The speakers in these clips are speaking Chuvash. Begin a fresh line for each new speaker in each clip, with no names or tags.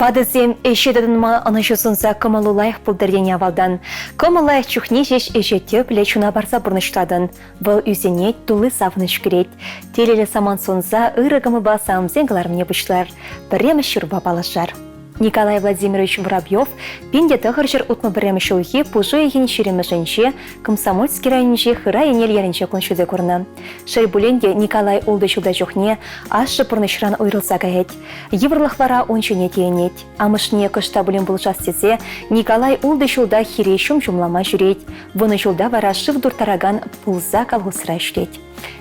Ватӑсем ӗҫе тытӑнма ӑнӑҫу сунса кӑмӑлу лайӑх пултӑр тенӗ авалтан. Кӑмӑл лайӑх чухне ҫеҫ ӗҫе тӗплӗ чуна парса пурнӑҫлатӑн. Вӑл ӳсӗнет, тулли савӑнӑҫ кӳрет. Телейлӗ самант сунса ырӑ кӑмӑлпа савӑмсен кӑларӑмне пуҫлар. Пӗрремӗш ҫырупа паллашар. Николай Владимирович Воробьев 1961 ҫулхи пуш уйӑхӗн ҫирӗмӗшӗнче Комсомольски районӗнчи Хырай Ӗнел ялӗнче кун ҫути курнӑ. Шел пулин те, Николай ултӑ ҫулта чухне ашшӗ пурнӑҫран уйрӑлса каять. Йывӑрлӑх вара ун ҫине тиенет. Амӑшне кӑшт та пулин пулӑшас тесе Николай ултӑ ҫулта хире ҫум ҫумлама ҫӳрет, вунӑ ҫулта вара шыв турттаракан пулса колхозра ӗҫлет.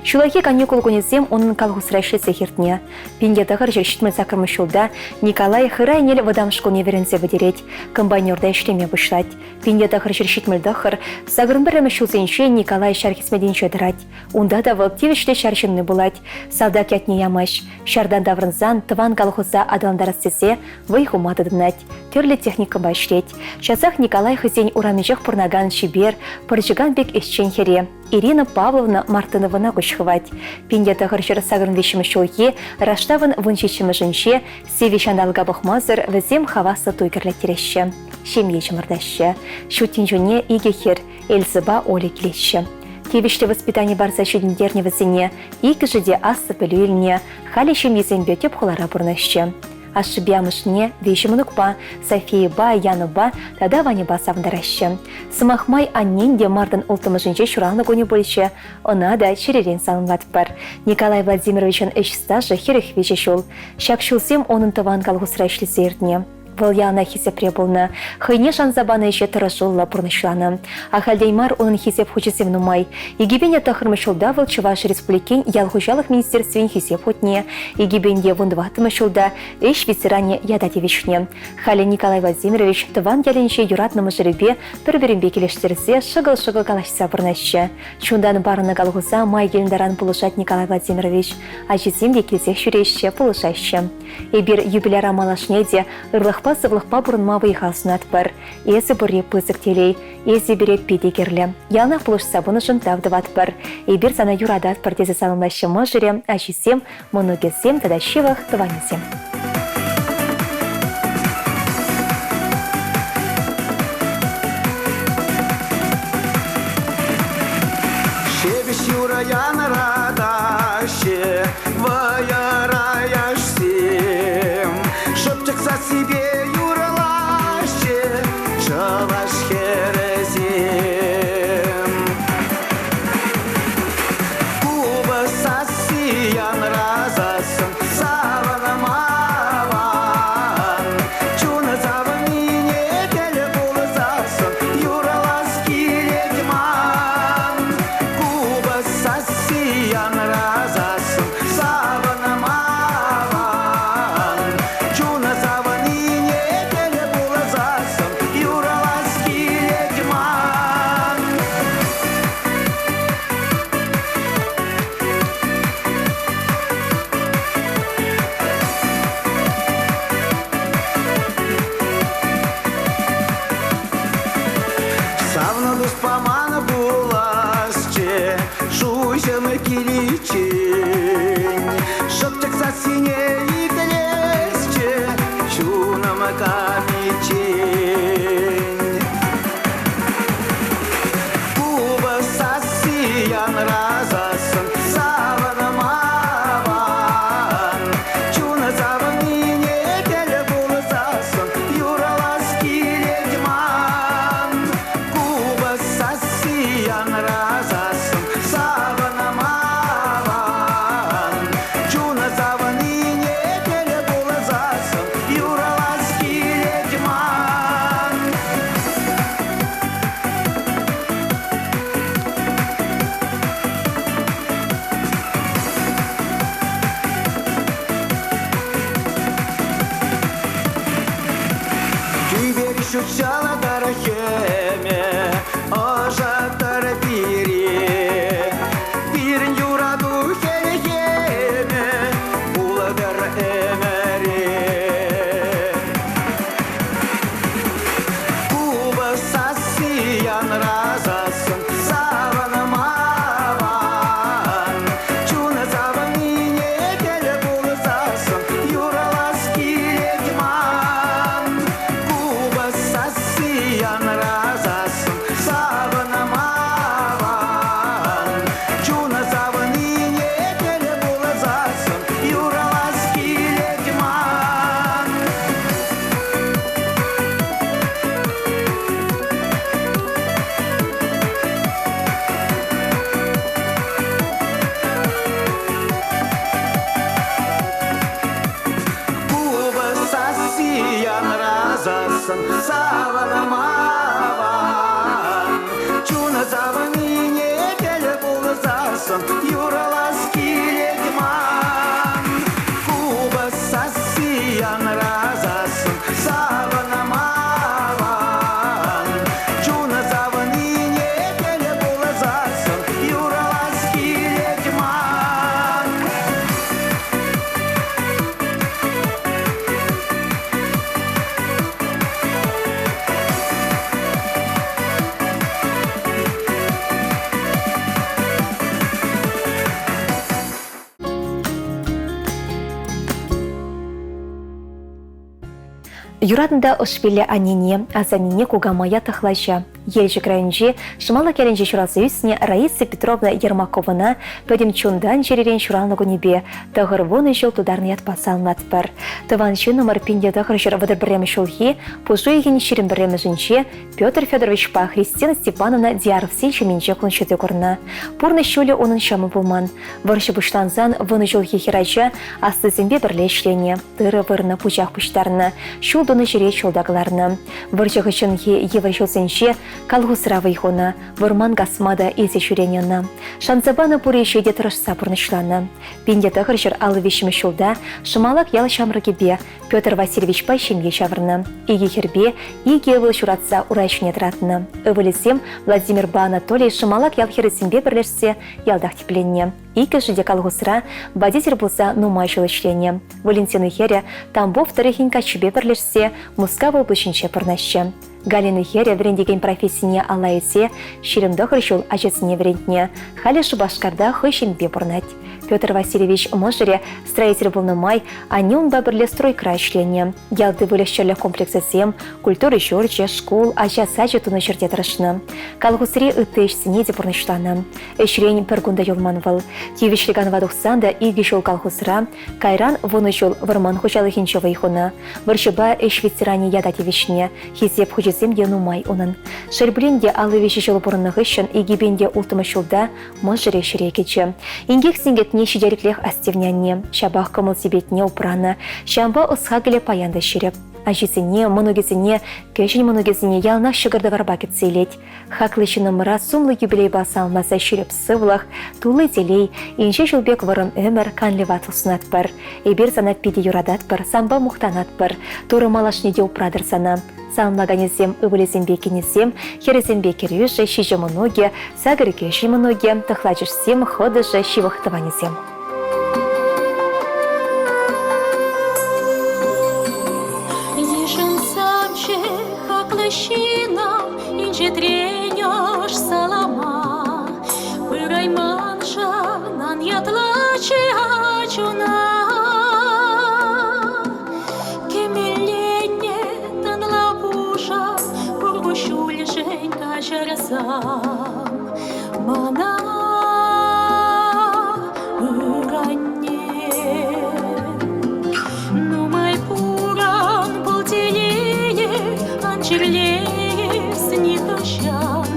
Ҫуллахи каникул кунӗсем унӑн колхозра ӗҫлесех иртнӗ. 1978 ҫулта Николай Хырай Ӗнел вӑтам шкулне вӗренсе пӗтерет, комбайнерта ӗҫлеме пуҫлать. 1979 81 ҫулсенче Николай ҫар хӗсметӗнче тӑрать. Унта та вӑл тивӗҫлӗ ҫар ҫынни пулать, салтак ятне ямасть. Ҫартан таврӑнсан тӑван колхоза аталантарас тесе вӑй хума тытӑнать, тӗрлӗ техникӑпа ӗҫлет. Часах Николай хӑйсен урамӗнчех пурӑнакан чипер, пӑрчӑкан пек ӗҫчен хӗре, Ирина Павловна Мартыновӑна куҫ хывать. 1983 ҫулхи Раштавӑн 17-мӗшӗнче сивӗ ҫанталӑка пӑхмасӑр вӗсем хаваслӑ туй кӗрлеттереҫҫӗ, ҫемье чӑмӑртаҫҫӗ. Ҫут тӗнчене икӗ хӗр, Эльзӑпа Оля килеҫҫӗ. Тивӗҫлӗ воспитани парса ҫитӗнтернӗ вӗсене, иккӗшӗ те аслӑ пӗлӳ илнӗ, халӗ ҫемйисемпе тӗп хулара пурӑнаҫҫӗ. Ашшӗпе амӑшне виҫӗ мӑнукпа, Софийӑпа, Янӑпа тата Ваньӑпа савӑнтараҫҫӗ. Сӑмах май, аннен те мартӑн улттӑмӗшӗнче ҫуралнӑ кунӗ пулчӗ. Ӑна та чӗререн саламлатпӑр. Николай Владимировичӑн ӗҫ стажӗ 43 ҫул. Ҫак ҫулсем унӑн тӑван колхозра ӗҫлесе иртнӗ. Вӑл яланах хисепре пулнӑ, хӑйне шанса панӑ ӗҫе тӑрӑшуллӑ пурнӑҫланӑ. Ахальтен мар унӑн хисеп хучӗсем нумай. 2009 ҫулта вӑл Чӑваш Республикин Ял хуҫалӑх министерствин Хисеп хутне, 2014 ҫулта Ӗҫ ветеранӗ ята тивӗҫнӗ. Халӗ Николай Владимирович тӑван ялӗнче юратнӑ мӑшӑрӗпе пӗр-пӗринпе килӗштерсе шӑкӑл-шӑкӑл калаҫса пурӑнаҫҫӗ. Чунтан парӑннӑ колхоза май килнӗ таран пулӑшать Николай Владимирович. Ачисем те килсех ҫӳреҫҫӗ, пулӑшаҫҫӗ. Эпир юбиляра малашне те ырлӑхпа-сывлӑхпа пурӑнма вӑй-хал сунатпӑр. Эсӗ пурри пысӑк телей. Эсӗ пире питӗ кирлӗ. Яланах пулӑшса пынӑшӑн тав тӑватпӑр. Эпир сана юрататпӑр, тесе саламлаҫҫӗ мӑшӑрӗ, ачисем, мӑнукӗсем тата ҫывӑх тӑванӗсем.
Ҫепӗҫ юрӑ янӑратаҫҫӗ, вӑйӑра яшсем. Шӑпчӑк сассипе юрлаҫҫӗ чӑваш хӗрӗсем. Купӑс сасси янрасассӑн савӑнмалан. Чун савӑннине тӗл пулсассӑн юрлас килет ман. Купӑс сасси янрасассӑн савӑнмалан. Чун савӑннине тӗл пулсассӑн юрлас килет ман. Савнӑ туспа ман пуласчӗ шуҫӑм киличчен. Шӑпчӑк сассине итлесчӗ чунӑм каниччен. Купӑс сасси янрасассӑн савӑнмалан. Чун савӑннине тӗл пулсассӑн юрлас килет ман. Купӑс сасси янрасассӑн савӑнмалан. Чун савӑннине тӗл пулсассӑн юрлас килет ман. пулсассӑн юралас килет ман. Купӑс сасси янрасассӑн савӑнма аван. Чуна савӑнине тӗле пулсассӑн юралас килет ман.
Юратнӑ та ӑшпиллӗ аннене, асаннене кукамая тӑхлача. Елчӗк районӗнчи Шӑмалак ялӗнче ҫуралса ӳснӗ Раиса Петровна Ермаковӑна пӗтӗм чунтан-чӗререн ҫуралнӑ кунӗпе 90 ҫул тутарнӑ ятпа саламлатпӑр. Тӑван ҫыннӑмӑр 1931 ҫулхи пуш уйӑхӗн 21-мӗшӗнче Петр Федоровичпа Христина Степановна Диаровсен ҫемйинче кун ҫути курнӑ. Пурнӑҫ ҫулӗ унӑн ҫӑмӑл пулман. Вӑрҫӑ пуҫлансан вунӑ ҫулхи хӗрача аслисемпе пӗрле ӗҫленӗ, тырӑ вырнӑ, пучах пуҫтарнӑ, ҫул тунӑ ҫӗре чул та кӑларнӑ. Вӑрҫӑ хыҫҫӑнхи йывӑр ҫулсенче колхозра вӑй хунӑ, вӑрман касма та илсе ҫӳренӗ ӑна. Шанса панӑ пур ӗҫе те тӑрӑшса пурнӑҫланӑ. 1953 ҫулта Шӑмалак ял ҫамрӑкӗпе Петр Васильевичпа ҫемье ҫавӑрнӑ. Икӗ хӗрпе икӗ ывӑл ҫуратса ура ҫине тӑратнӑ. Ывӑлӗсем Владимирпа Анатолий Шӑмалак ял хӗрӗсемпе пӗрлешсе ялтах тӗпленнӗ. Иккӗшӗ те колхозра водитель пулса нумай ҫул ӗҫленӗ. Валентина хӗрӗ Тамбов тӑрӑхӗн каччипе пӗрлешсе Мускав облаҫӗнче пурӑнаҫҫӗ. Галина хӗрӗ вӗрентекен профессине алла илсе 29 ҫул ачасене вӗрентнӗ. Халӗ Шупашкарта хӑй ҫемйипе пурӑнать. Петр Васильевич мӑшӑрӗ строитель пулнӑ май анне унпа пӗрле стройкӑра ӗҫленӗ. Ялти выльӑх-чӗрлӗх комплексӗсем, культура ҫурчӗ, шкул, ача сачӗ тунӑ ҫӗрте тӑрӑшнӑ. Колхозри ытти ӗҫсене те пурнӑҫланӑ. Ӗҫрен пӗр кун та юлман вӑл. Тивӗҫлӗ канӑва тухсан та икӗ ҫул колхозра, кайран вунӑ ҫул вӑрман хуҫалӑхӗнче вӑй хунӑ. Вӑрҫӑпа ӗҫ ветеранӗ ята тивӗҫнӗ. Хисеп хучӗсем те нумай унӑн. Шел пулин те 53 ҫул пурӑннӑ хыҫҫӑн 2006 ҫулта мӑшӑрӗ ҫӗре кӗчӗ. Инкек-синкекне ҫителӗклех астивнӗ анне. Ҫапах кӑмӑл-сипетне упранӑ. Ҫавӑнпа ӑс-хакӑлӗ паян та ҫирӗп. Ачисене, мӑнукӗсене, кӗҫӗн мӑнукӗсене яланах ҫӑкӑр-тӑварпа кӗтсе илет. Хаклӑ ҫыннӑмӑра сумлӑ юбилейпа саламласа ҫирӗп сывлӑх, тулли телей, инҫе ҫул пек вӑрӑм ӗмӗр, канлӗ ватлӑх сунатпӑр. Эпир сана питӗ юрататпӑр, санпа мухтанатпӑр. Турӑ малашне те упратӑр сана. Саламлаканӗсем ывӑлӗсемпе кинӗсем, хӗрӗсемпе кӗрӳшӗ, ҫичӗ мӑнукӗ, сакӑр кӗҫӗн мӑнукӗ, тӑхлачӑшсем, хӑтӑшӗ, ҫывӑх тӑванӗсем.
Йышӑнсамччӗ хаклӑ ҫыннӑм инҫетрен ӑш салама. Пырайманшӑн ан ятлаччӗ ачуна. Кӗмӗлленнӗ тӑнла пушӑ пур куҫҫульшӗн каҫарсам мана ыранне. Нумай пуран пыл телее ан чирлес нихӑҫан.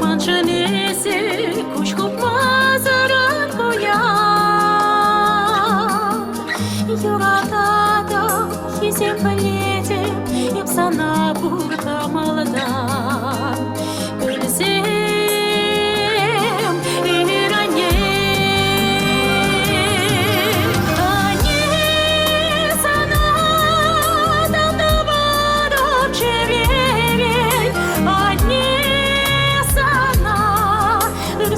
Маншӑн эсӗ куҫ хупмасӑр ан куян. Юрататӑп, хисеплетӗп эп сана пур кӑмӑлтан. Пӗлсем, ир-анне. Анне, сана тав чӗререн. Анне, сана ыр.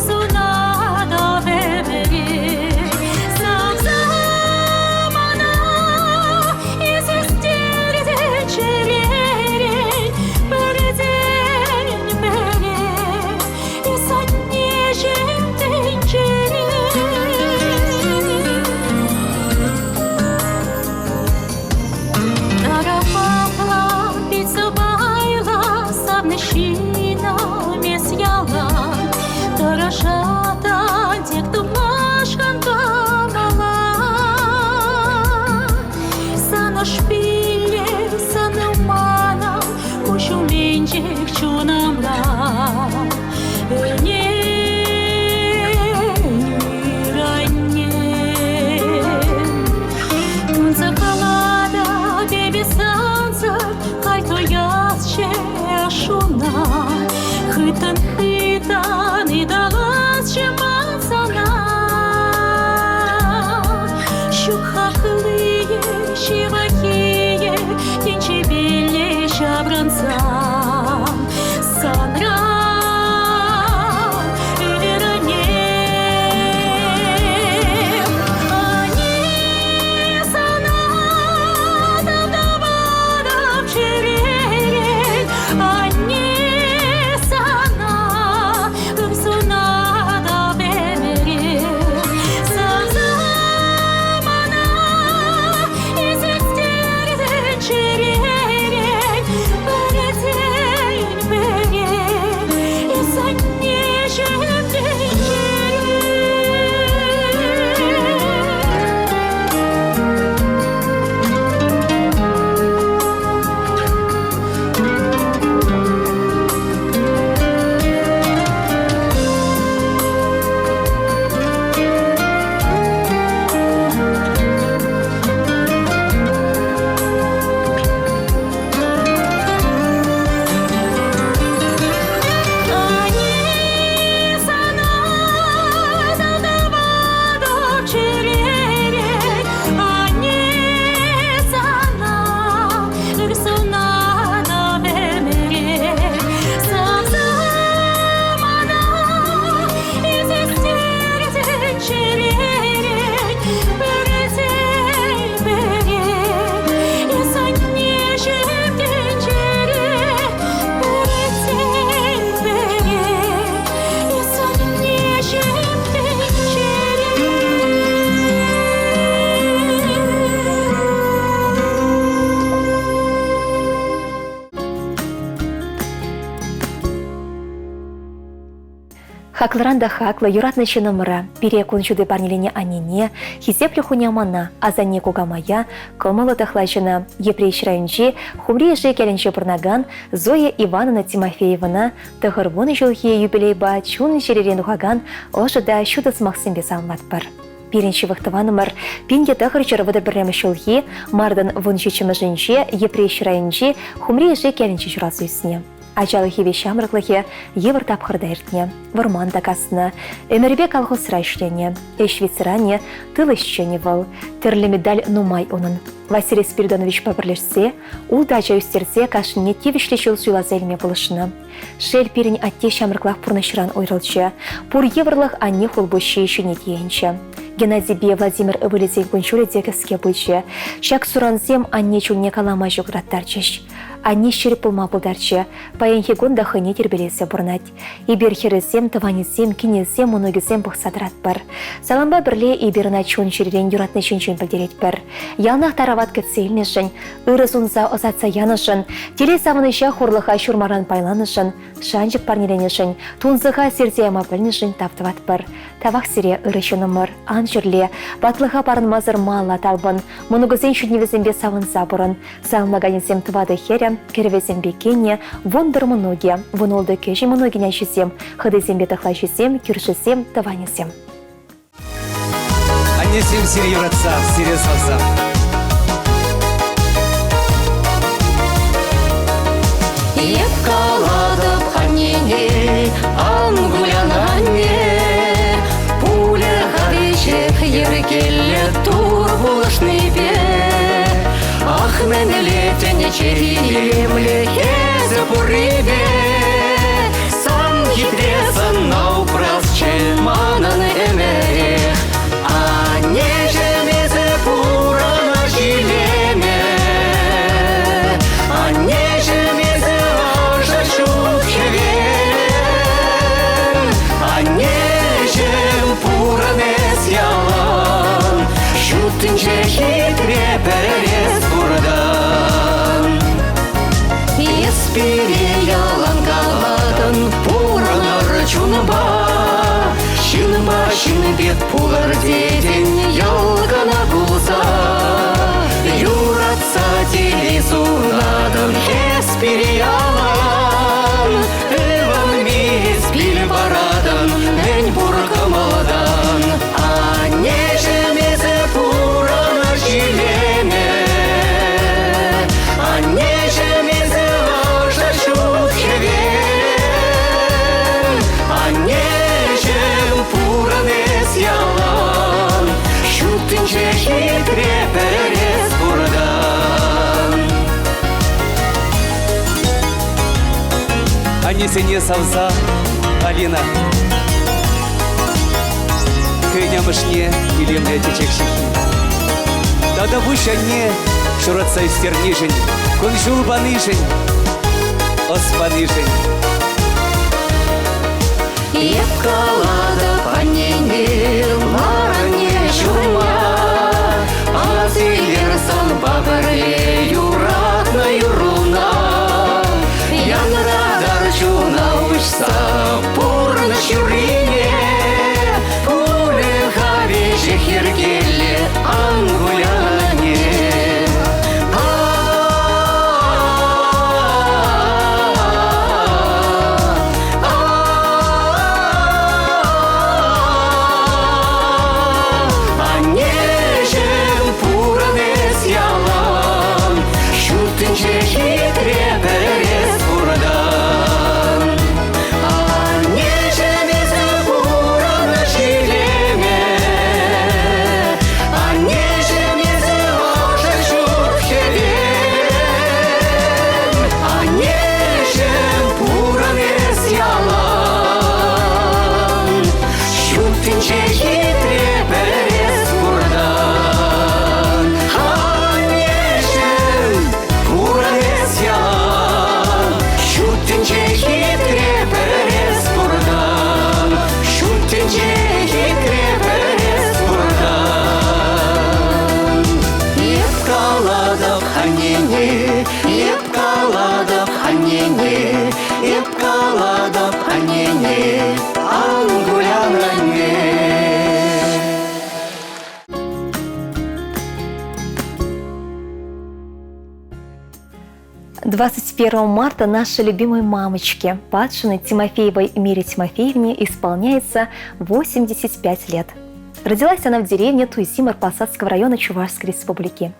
Хаклӑран та хаклӑ юратнӑ ҫыннӑмӑра, пире кун ҫути парнеленӗ аннене, хисеплӗ хунямана, асанне-кукамая, кӑмӑллӑ тӑхлачӑна, Йӗпреҫ районӗнчи Хумри Ишек ялӗнче пурӑнакан Зоя Ивановна Тимофеевӑна 90 ҫулхи юбилейпа чун-чӗререн тухакан ӑшӑ та ҫутӑ сӑмахсемпе саламлатпӑр. Пирӗн ҫывӑх тӑванӑмӑр 1931 ҫулхи мартӑн 17-мӗшӗнче Йӗпреҫ районӗнчи Хумри Ишек ялӗнче ҫуралса ӳснӗ. Ачалӑхӗпе ҫамрӑклӑхӗ йывӑр тапхӑрта иртнӗ. Вӑрман та каснӑ. Ӗмӗрӗпе колхозра ӗҫленӗ. Ӗҫ ветеранӗ, тыл ӗҫченӗ вӑл. Тӗрлӗ медаль нумай унӑн. Василий Спиридоновичпа пӗрлешсе ултӑ ача ӳстерсе кашнине тивӗҫлӗ ҫул суйласа илме пулӑшнӑ. Шел, пирӗн атте ҫамрӑклах пурнӑҫран уйрӑлчӗ. Пур йывӑрлӑх анне хулпуҫҫийӗ ҫине тиенчӗ. Геннадийпе Владимир ывӑлӗсен кун-ҫулӗ те кӗске пулчӗ. Ҫак сурансем анне чунне калама ҫук ыраттарчӗҫ. Анне ҫирӗп пулма пултарчӗ. Паянхи кун та хӑйне тирпейлесе пурӑнать. Эпир хӗрӗсем, тӑванӗсем, кинӗсем, мӑнукӗсем пӑхса тӑратпӑр. Салампа пӗрле эпир ӑна чун-чӗререн юратни ҫинчен пӗлтеретпӗр. Яланах тарават кӗтсе илнӗшӗн, ырӑ сунса ӑсатса янӑшӑн, телей савӑнӑҫа хурлӑха ҫурмаран пайланӑшӑн, шанчӑк парнеленӗшӗн, тунсӑха сирсе яма пӗлнӗшӗн тав тӑватпӑр. Тавах сире, ырӑ ҫыннӑмӑр, ан чирле, ватлӑха парӑнмасӑр мала талпӑн, мӑнукӗсен ҫитӗнӗвӗсемпе савӑнса пурӑн. Саламлаканӗсем тӑватӑ хӗрӗ, кӗрӗвӗсемпе кинӗ, 11 мӑнукӗ, 16 кӗҫӗн мӑнукӗн ачисем, хӑтисемпе тӑхлачисем, кӳршисем, тӑванӗсем.
Аннесем сире юратса, сире савса.
Эп калатӑп аннене, ан кулян, анне, пулӗ-ха веҫех йӗркеллӗ Тур пулӑшнипе. Ах, мӗнле тӗнче илемлӗ эсӗ пуррипе, сан хитре сӑнна упрасчӗ манӑн ӗмӗрех. Аннеҫӗм, эсӗ пурӑнӑҫ илемӗ, Аннеҫӗм, эсӗ ӑшӑ ҫут хӗвел. Аннеҫӗм, пурӑн эс ялан, Ҫут тӗнче хитре пӗрес пуртан. Эс пире ялан калатӑн, пурӑнӑр чунпа, Ҫынпа ҫын пек пулӑр тетӗн, йӑл кӑна пулса. Юратса телей сунатӑн эс пире ялан, Ывӑнми эс пил паратӑн мӗн пур кӑмӑлтан. Аннеҫӗм, эсӗ пурӑнӑҫ илемӗ, Аннеҫӗм, эсӗ ӑшӑ ҫут хӗвел. Аннеҫӗм, пурӑн эс ялан, Ҫут тӗнче хитре пӗрес пуртан.
Аннесене савса, Алина. Хӑйӗн амӑшне илемлӗ чечек ҫыххи. Тата пуҫ анне шуратса ӳстернишӗн, кун-ҫул панишӗн, ӑс панишӗн.
Эп калатӑп аннене, лар анне ҫумма, Асилер санпа пӗрле юратнӑ юрруна. Янратар чуна уҫса пурнӑҫ юррине, Пулӗ-ха веҫех йӗркеллӗ, ан кулян, анне.
21 марта нашей любимой мамочке, Падшиной Тимофеевой Мире Тимофеевне, исполняется 85 лет. Родилась она в деревне Туйзимар Посадского района Чувашской республики.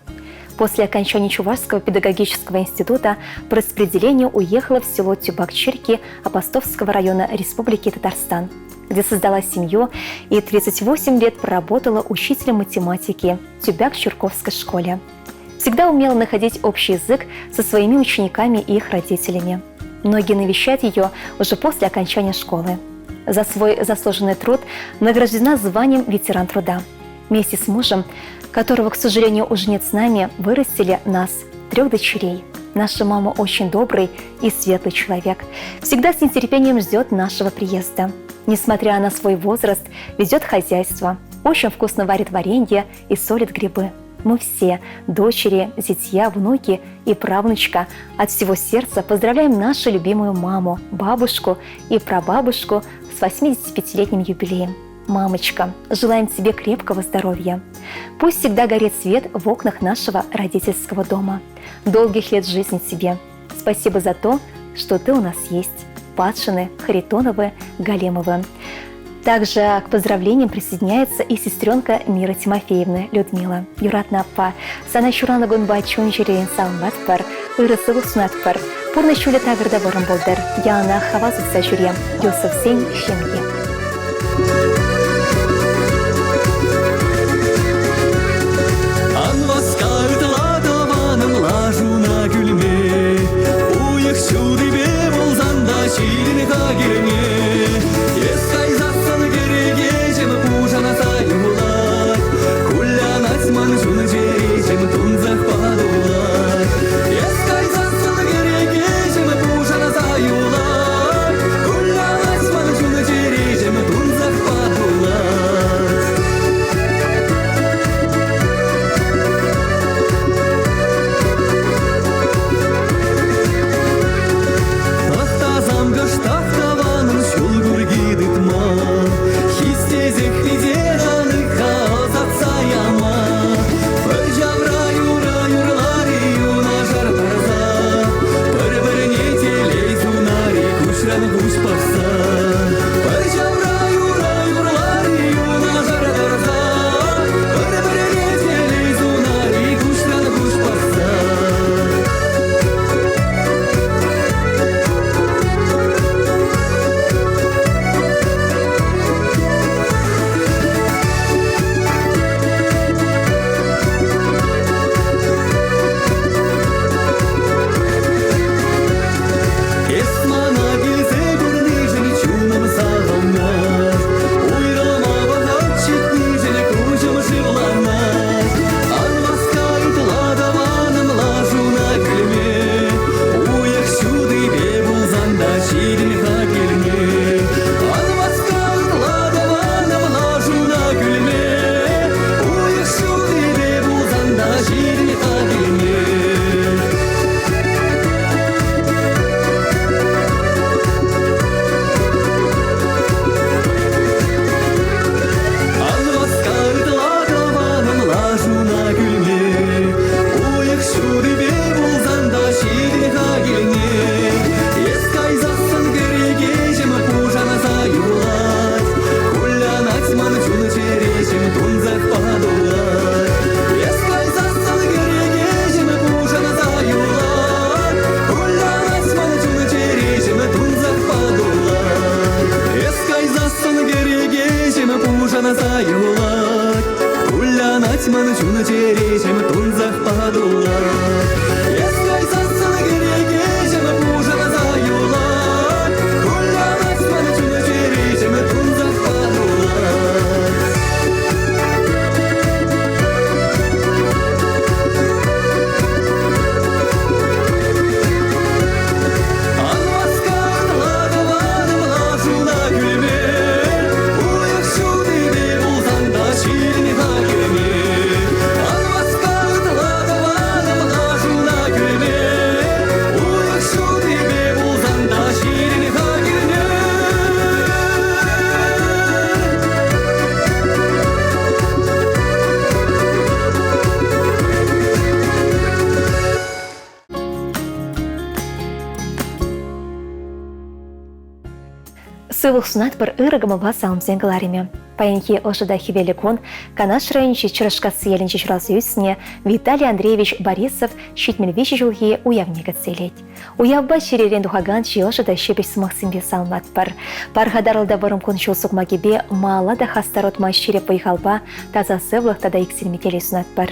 После окончания Чувашского педагогического института по распределению уехала в село Тюбакчирки Апостовского района Республики Татарстан, где создала семью и 38 лет проработала учителем математики в Тюбяк-Чурковской школе. Всегда умела находить общий язык со своими учениками и их родителями. Многие навещают ее уже после окончания школы. За свой заслуженный труд награждена званием ветеран труда. Вместе с мужем, которого, к сожалению, уже нет с нами, вырастили нас, трех дочерей. Наша мама очень добрый и светлый человек. Всегда с нетерпением ждет нашего приезда. Несмотря на свой возраст, ведет хозяйство. Очень вкусно варит варенье и солит грибы. Мы все, дочери, зятья, внуки и правнучка, от всего сердца поздравляем нашу любимую маму, бабушку и прабабушку с 85-летним юбилеем. Мамочка, желаем тебе крепкого здоровья. Пусть всегда горит свет в окнах нашего родительского дома. Долгих лет жизни тебе. Спасибо за то, что ты у нас есть. Падшины, Харитоновы, Галемовы. Также к поздравлениям присоединяется и сестренка Мира Тимофеевны, Людмила. Юратнӑ аппа, сана ҫуралнӑ кунпа чун-чӗререн саламлатпӑр, ырӑ сывлӑх сунатпӑр. Пурнӑҫ ҫулӗ такӑр та вӑрӑм пултӑр. Яланах хавас утса ҫӳре. Юсовсен ҫемйи.
Ан васка ытла тӑванӑм лашуна кӳлме. Уйӑх ҫутипе пулсан та ҫитӗн-ха килме. Эс кайсассӑн кӗрекеҫӗм пушанса юлать. Кулянать ман чун-чӗреҫӗм тунсӑхпа тулать. Эс кайсассӑн кӗрекеҫӗм пушанса юлать. Кулянать ман чун-чӗреҫӗм тунсӑхпа тулать. Тӑхтасам кӑштах тӑванӑн ҫул курки тытма, Хистесех витер ӑсатса яма. Пӗр ҫавра юрӑ юрлар-и юнашар тӑрса, Пӗр-пӗрне телей сунар-и куҫран куҫ пӑхса. Пӗр ҫавра юрӑ юрлар-и юнашар тӑрса, Пӗр-пӗрне телей сунар-и куҫран куҫ пӑхса. Эс мана килсе курнишӗн чунӑм савӑнать, Уйрӑлма вӑхӑт ҫитнишӗн куҫӑм шывланать. Ан васка ытла тӑванӑм лашуна кӳлме, Уйӑх ҫутипе пулсан та ҫитӗн-ха килме. Ан васка ытла тӑванӑм лашуна кӳлме, Уйӑх ҫутипе пулсан та ҫитӗн-ха килме. Ан васка ытла тӑванӑм лашуна кӳлме, Уйӑх ҫутипе пулсан та ҫитӗн-ха килне. Эс кайсассӑн кӗрекеҫӗм пушанса юлать, Кулянать ман чун-чӗреҫӗм тунсӑхпа тулать. Эс кайсассӑн кӗрекеҫӗм пушанса юлать, Кулянать ман чун-чӗреҫӗм тунсӑхпа тулать. Эс кайсассӑн кӗрекеҫӗм пушанса юлать, Кулянать ман чун-чӗреҫӗм тунсӑхпа тулать. Эс кайсассӑн кӗрекеҫӗм пушанса юлать, Кулянать ман чун-чӗреҫӗм тунсӑхпа тулать. Ан васка ытла тӑванӑм лашуна кӳлме, Уйӑх ҫутипе пулсан та ҫитӗн-ха килме. Ан васка ытла
Сывлӑх сунатпӑр ырӑ кӑмӑлпа саламсен кӑларӑмӗ. Паянхи ӑшӑ та хӗвеллӗ кун Канаш районӗнчи Чӑрӑшкасси ялӗнче ҫуралса ӳснӗ Виталий Андреевич Борисов 73 ҫулхи уявне кӗтсе илет. Уявпа чӗререн тухакан чи ӑшӑ та ҫепӗҫ сӑмахсемпе саламлатпӑр. Пархатарлӑ та вӑрӑм кун-ҫул сукмакӗпе малалла та хастар утма ҫирӗп вӑй-халпа таса сывлӑх тата иксӗлми телей сунатпӑр.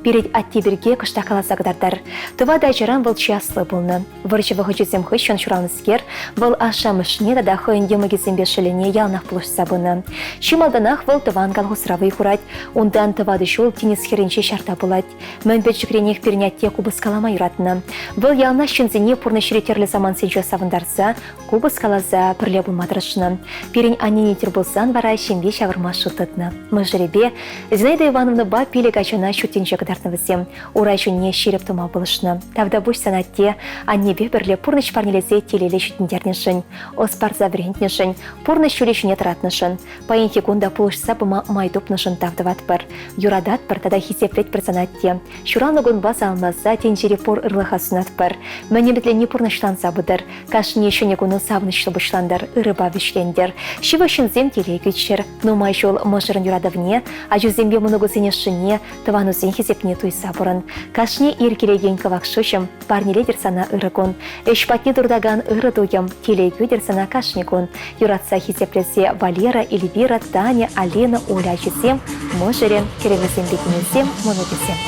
Пирӗн атте пирки кӑштах каласа кӑтартар. Тӑватӑ ачаран вӑл чи аслӑ пулнӑ. Вӑрҫӑ вӑхӑчӗсем хыҫҫӑн ҫуралнӑскер, вӑл ашшӗ-амӑшне тата хӑйӗн йӑмӑкӗсемпе шӑллӗне яланах пулӑшса пынӑ. Чи малтанах вӑл тӑван колхозра вӑй хурать, унтан тӑватӑ ҫул тинӗс хӗрринче ҫарта пулать. Мӗн пӗчӗкренех пирӗн атте купӑс калама юратнӑ. Вӑл яланах ҫынсене пурнӑҫри тӗрлӗ самантсенче савӑнтарса, купӑс каласа пӗрле пулма тӑрӑшнӑ. Пирӗн аннене тӗл пулсан вара ҫемье ҫавӑрма шут тытнӑ. Мӑшӑрӗпе Зинаида Ивановнӑпа пилӗк ачана ҫут тӗнче кӑтартнӑ вӗсем. Ура ҫумне ҫирӗп тӑма пулӑшнӑ. Тавтапуҫ сана атте, аннепе пӗрле пурнӑҫ парнелесе телейлӗ ҫитӗнтернӗшӗн, ӑс парса вӗрентнӗшӗн, пурнӑҫ ҫулӗ ҫине тӑратнӑшӑн, паянхи кун та пулӑшса пыма май тупнӑшӑн тав тӑватпӑр. Юрататпӑр тата хисеплетпӗр сана атте. Ҫуралнӑ кунпа саламласа тӗнчери пур ырлӑха сунатпӑр. Мӗн ӗмӗтленни пурнӑҫланса пытӑр. Кашни ҫӗнӗ куну савӑнӑҫлӑ пуҫлантӑр, ырӑпа вӗҫлентӗр. Ҫывӑх ҫынсем телей кӳччӗр. Нумай ҫул мӑшӑрӑн юратӑвне, ачусемпе мӑнукусен ӑшшине, тӑванусен хисепне туйса пурӑн. Кашни ир килекен кӑвак шуҫӑм парнелетӗр сана ырӑ кун. Ӗҫ патне туртакан ырӑ туйӑм телей кӳтӗр сана кашни кун. Юратса хисеплесе Валера, Эльвира, Таня, Алина, Оля ачисем, мӑшӑрӗ, кӗрӗвӗсемпе кинӗсем, мӑнукӗсем.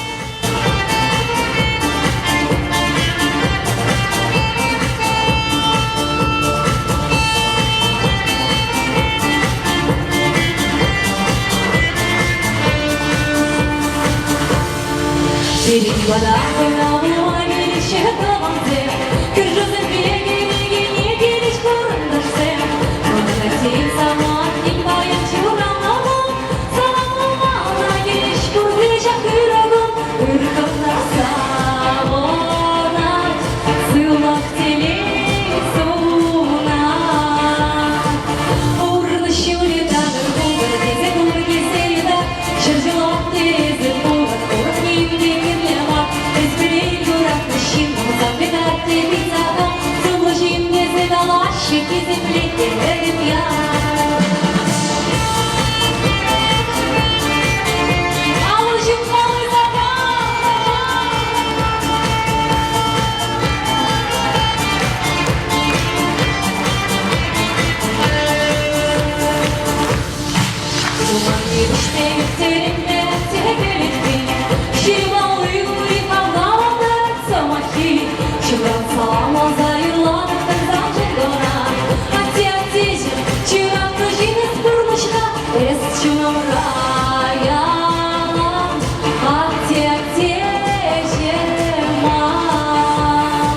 Пирӗн пата кӑна тӑвансем, кӳршӗсемпе килекене килӗҫ хурӑнташсем. Пурнӑҫсен самантин паян ҫуралнӑ кун, саламлама килӗҫ пурте ҫак ырӑ кун. Ыр кӑна савӑнать, сывлӑх телей сунать. Пурнӑҫ ҫулӗ такӑр пултӑр тесе пур килсе йӑтать. Ҫӗр ҫулах тесе пулать, урӑх ним те кирлӗ мар. Эс пирӗн юратнӑ ҫын пулсан пек атте пит сахал. Сумлӑ ҫын тесе калаҫҫӗ, хисеплет те пӗтӗм ял. Алӑ ҫупмалли сахал, сахал. Туман йывӑҫсем ӳстеренме текелетпин, ҫырмалли ури хавхалантарать сӑмаххи. Ҫывратса юрлатӑп тӑрсан кӑна. Атте, аттеҫӗм, ҫыратнӑ ҫын эс пурнӑҫра, эс чунӑмра ялан. Атте, аттеҫӗм ман.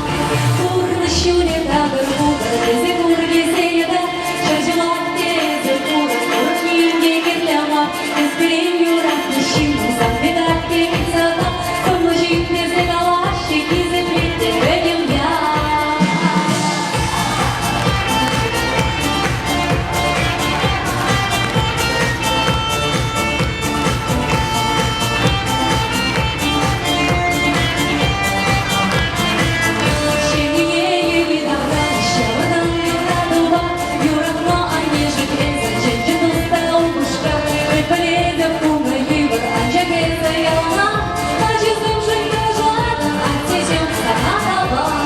Пурнӑҫ ҫулӗ такӑр пултӑр тесе пур килсе йӑтать. Ҫӗр ҫулах тесе пурӑн, урӑх ним те кирлӗ мар. Эс пирӗн юратнӑ ҫын пулсан пек атте пит сана. Сумлӑ ҫын тесе калаҫҫӗ, хисеплет те пӗтӗм ял. Ҫемье йӑви-тавра ҫавӑтан юратупа юратма аннешӗн эсӗ чӗнчӗ туста упӑшка. Пӗлетӗп пулнӑ йывӑр, анчах эсӗ яланах ачусемшӗн тӑрӑшатӑн, аттеҫӗм сана тавах.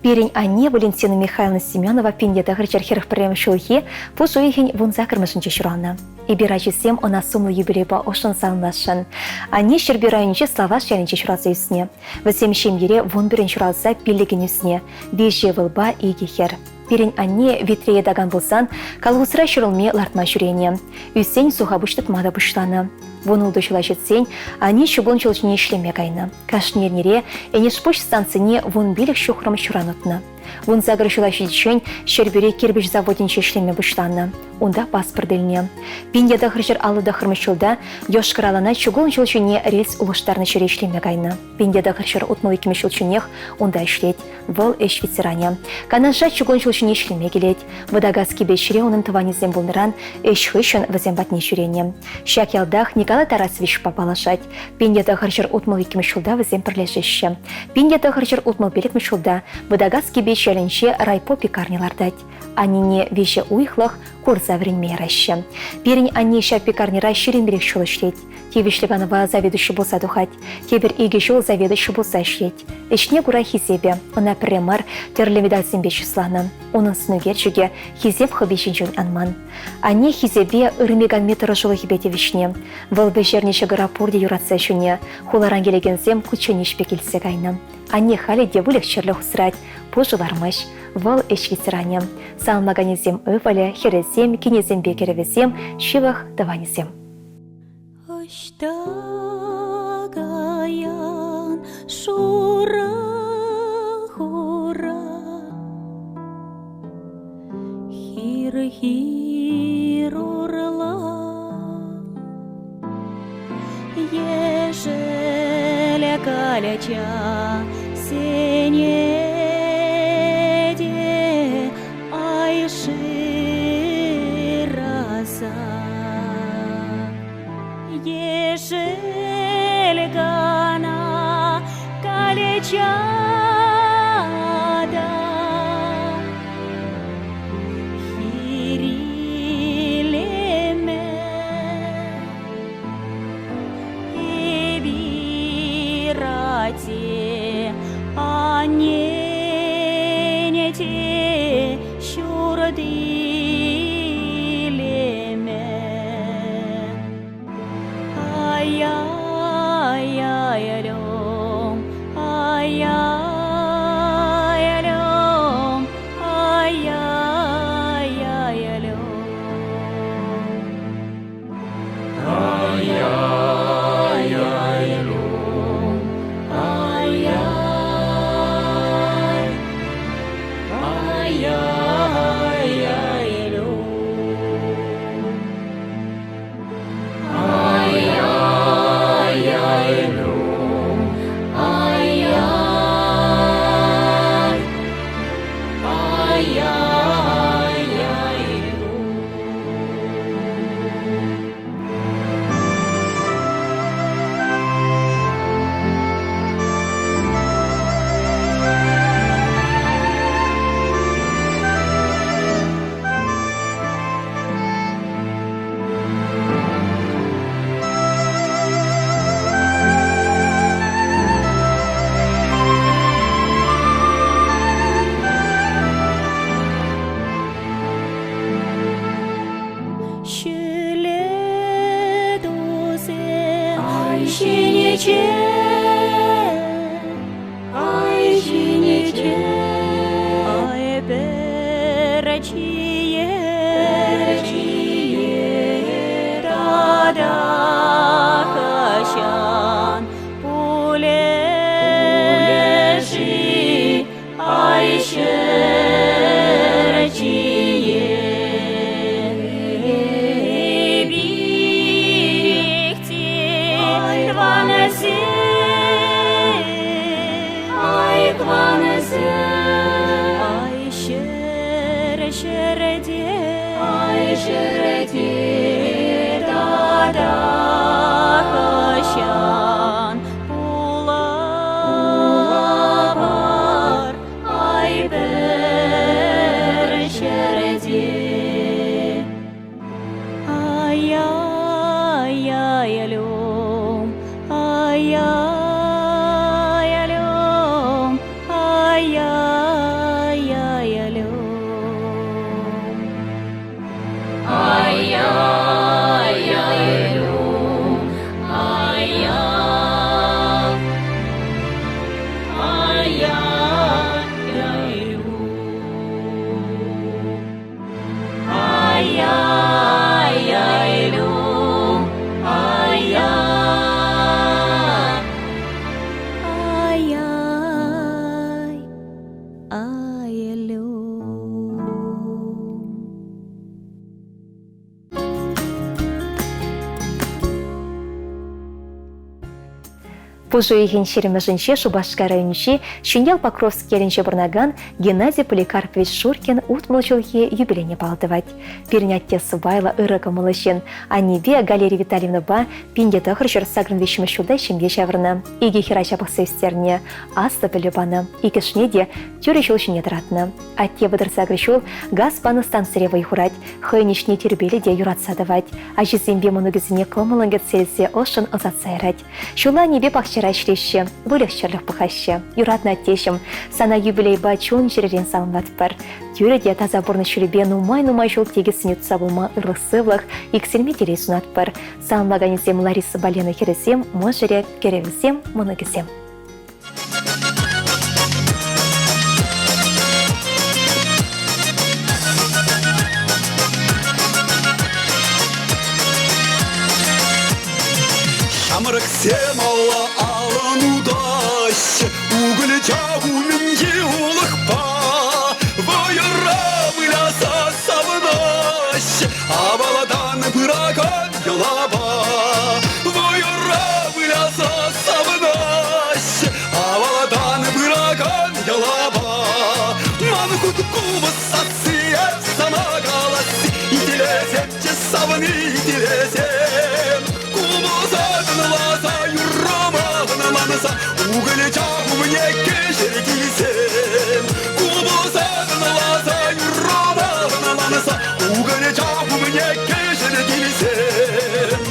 Пирӗн анне Валентина Михайловна Семенова 1941 ҫулхи пуш уйӑхӗн вунсаккӑрмӗшӗнче ҫуралнӑ. Эпир ачисем ӑна сумлӑ юбилейпа ӑшшӑн саламласшӑн. Анне Ҫӗрпӳ районӗнчи Славаш ялӗнче ҫуралса ӳснӗ. Вӗсем ҫемьере вунпӗрӗн ҫуралса пиллӗкӗн ӳснӗ, виҫӗ ывӑлпа икӗ хӗр. Пирӗн анне витре йӑтакан пулсан колхозра ҫӗрулми лартма ҫӳренӗ. Ӳссен сухапуҫ тытма та пуҫланӑ. Вунултӑ ҫула ҫитсен ани чукун ҫул ҫине ӗҫлеме кайнӑ. Кашни эрнере Энӗшпуҫ станцине вунпилӗк ҫухрӑм ҫуран утнӑ. 18 ҫула ҫитиччен Ҫӗрпӳри кирпӗч заводӗнче ӗҫлеме пуҫланӑ. Унта паспорт илнӗ. 1959 ҫулта Йошкар-Олана чукун ҫул ҫине рельс улӑштарнӑ ҫӗре ӗҫлеме кайнӑ. 1962 ҫулчченех унта ӗҫлет. Вӑл ӗҫ ветеранӗ. Канаша чукун ҫул ҫине ӗҫлеме килет. Вӑтакас Кипечре унӑн тӑванӗсем пулнӑран ӗҫ хыҫҫӑн вӗсем патне ҫӳренӗ. Ҫак ялтах Николай Тарасовичпа паллашать. 1962 ҫулта вӗсем пӗрлешеҫҫӗ. 1965 ҫулта Вӑтакас Кипеч ялӗнче райпо пекарня лартать. Аннене виҫӗ уйӑхлӑх курса вӗренме яраҫҫӗ. Пирӗн анне ҫав пекарньӑра 25 ҫул ӗҫлет. Тивӗҫлӗ канӑва заведующи пулса тухать. Тепӗр икӗ ҫул заведующи пулса ӗҫлет. Ӗҫне кура хисепӗ. Ӑна пӗрре мар тӗрлӗ медальсемпе чысланӑ. Унӑн сӑнӳкерчӗкӗ хисеп хӑви ҫинчен анман. Анне хисепе ырми-канми тӑрӑшулӑхӗпе тивӗҫнӗ. Вӑл пӗҫернӗ ҫӑкӑра пурте юратса ҫинӗ. Хуларан килекенсем кучченеҫпе килсе кайнӑ. Анне халӗ те выльӑх-чӗрлӗх усрать, пушӑ лармасть. Вӑл ӗҫ ветеранӗ. Саламлаканӗсем ывӑлӗ, хӗрӗсем, кинӗсемпе кӗрӗвӗсем, ҫывӑх тӑванӗсем.
Ӑҫта каян шурӑ хура Хир-хир урла Ешӗл калча сене те ай шыраса. Ешӗл кана калча та хирилеме Эпир атте, аннене те ҫурт илеме. Ай-яй-яй-лём, ай-яй-лём, ай-яй-яй-лём.
Ай-яй-яй-лём, ай-яй, ай-яй-яй-лём. Ай-яй-яй-лём, ай-яй, ай-яй-яй-лём.
Ҫӳле тусем ай ҫинече, ай ҫинече, ай пӗр чие, чие тата хӑҫан пулӗ-ши ай ҫӗр чие? Бирехте тӑванӗсем, ай тӑванӗсем, ай ҫӗр ҫӗрте, ай ҫӗрте тата хӑҫан пулӑпӑр, ай пӗр ҫӗрте. Ай-яй-яй-лём, ай-яй-лём, ай-яй-яй-лём.
Ай-яй-яй-лём.
Пуш уйӑхӗн ҫирӗмӗшӗнче Шупашкар районӗнчи Ҫӗньял Покровск ялӗнче пурӑнакан Геннадий Поликарпович Шуркин 60 ҫулхи юбилейне паллӑ тӑвать. Пирӗн атте сӑпайлӑ, ырӑ кӑмӑллӑ ҫын. Аннепе Галерия Витальевнӑпа 1983 ҫулта ҫемье ҫавӑрнӑ. Икӗ хӗрача пӑхса ӳстернӗ, аслӑ пӗлӳ панӑ. Иккӗшне те тӳрӗ ҫул ҫине тӑратнӑ. Атте 38 ҫул газ панӑ станцире вӑй хурать. Хӑйӗн ӗҫне тирпейлӗ те юратса тӑвать. Ачисемпе мӑнукӗсене кӑмӑллӑн кӗтсе илсе ӑшшӑн ӑсатса ярать. Ҫулла аннепе пахчара ӗҫлеҫҫӗ, выльӑх-чӗрлӗх пӑхаҫҫӗ. Юратнӑ аттеҫӗм, сана юбилейпа чун-чӗререн саламлатпӑр. Тӳрӗ те таса пурнӑҫ ҫулӗпе нумай-нумай ҫул тикӗссӗн утса пыма ырлӑх-сывлӑх, иксӗлми телей сунатпӑр. Саламлаканӗсем Ларисӑпа Лена хӗрӗсем, мӑшӑрӗ, кӗрӗвӗсем, мӑнукӗсем.
Ҫамрӑксем алла алӑн утаҫҫӗ, Укӑлча умӗнчи улӑхпа. Вӑйӑра выляса савӑнаҫҫӗ, Авалтан пыракан йӑлапа. Вӑйӑра выляса савӑнаҫҫӗ, Авалтан пыракан йӑлапа. Ман хут купӑс сасси эп сана каласси, Итлесемччӗ савни, итлесем. Купӑса тӑнласа юррӑма хӑналанса, Укӑлча умне кӗҫӗр килсем. Купӑса тӑнласа юррӑма хӑналанса, Укӑлча умне кӗҫӗр килсем.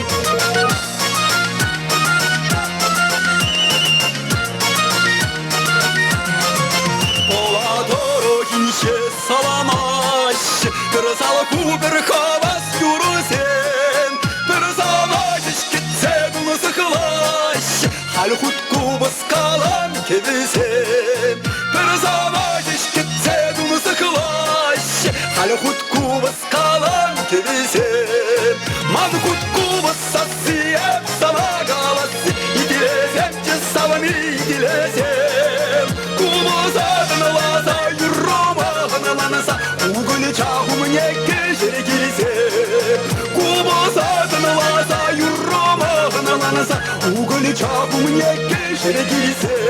Пӑла тӑрӑхӗнче саламаҫҫӗ, Пӗр салху, пӗр хавас юрӑсем. Пӗр саваҫӗҫ кӗтсе тунсӑхлаҫҫӗ, Халь хут купӑс калан кӗвӗсем. Пӗр саваҫӗҫ кӗтсе тунсӑхлаҫҫӗ, Халь хут купӑс калан кӗвӗсем. Ман хут купӑс сасси эп сана каласси, Итлесемччӗ савни, итлесем. Купӑса тӑнласа юррӑма хӑналанса, Укӑлча умне кӗҫӗр килсем. Купӑса тӑнласа юррӑма хӑналанса, Укӑлча умне кӗҫӗр килсем.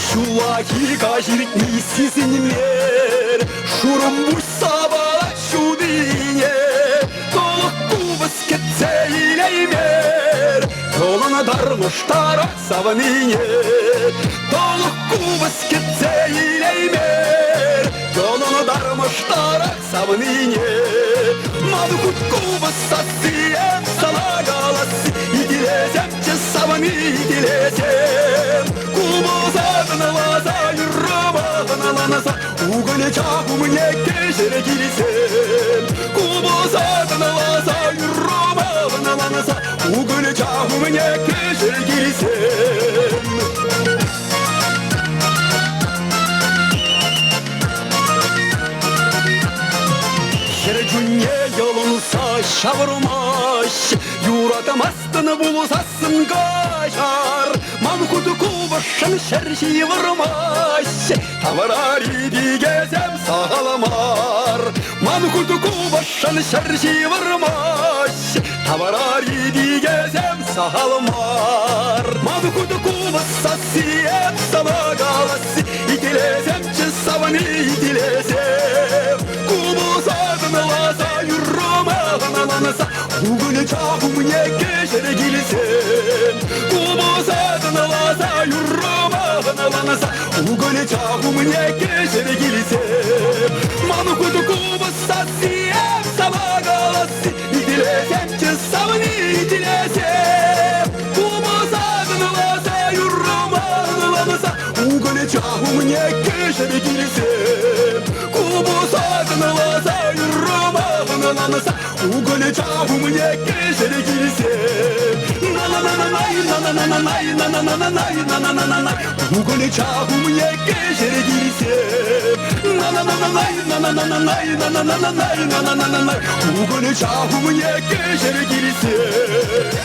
Ҫуллахи каҫ иртни сисӗнмер, Шурӑмпуҫ сапалать ҫутине, Тӑлӑх купӑс кӗтсе илеймер, Тӑлӑнтармӑш тарах савнине. Тӑлӑх купӑс кӗтсе илеймер, Тӑлӑнтармӑш тарах савнине. Ман хут купӑс сасси эп сана каласси, Итлесемччӗ савни, итлесем. Купӑса тӑнласа юррӑма хӑналанса, Укӑлча умне кӗҫӗр килсем. Купӑса тӑнласа юррӑма хӑналанса, Укӑлча умне кӗҫӗр килсем. Хӗр чунне йӑлӑнса ҫавӑрмасть, Юратмастӑн пулсассӑн каҫар. Ман хут купӑсшӑн ҫӗр ҫывӑрмасть, Таврари пикесем сахал мар. Ман хут купӑсшӑн ҫӗр ҫывӑрмасть, Таврари пикесем сахал мар. Ман хут купӑс сасси эп сана каласси, Итлесемччӗ савни, итлесем. Купӑса тӑнласа юррӑма хӑналанса, Укӑлча умне кӗҫӗр килсем. Купӑса тӑнласа юррӑма хӑналанса, Укӑлча умне кӗҫӗр килсем. Ман хут купӑс сасси эп сана каласси, Итлесемччӗ савни, итлесем. Купӑса тӑнласа юррӑма хӑналанса, Укӑлча умне кӗҫӗр килсем. Купӑса тӑнласа юррӑма хӑналанса, Укӑлча умне кӗҫӗр килсем. На-на-на-на-най, на-на-на-на-най, на-на-на-на-най, на-на-на-на-най. Укӑлча умне кӗҫӗр килсем. На-на-на-на-най, на-на-на-на-най, на-на-на-на-най, на-на-на-на-най. Укӑлча умне кӗҫӗр килсем.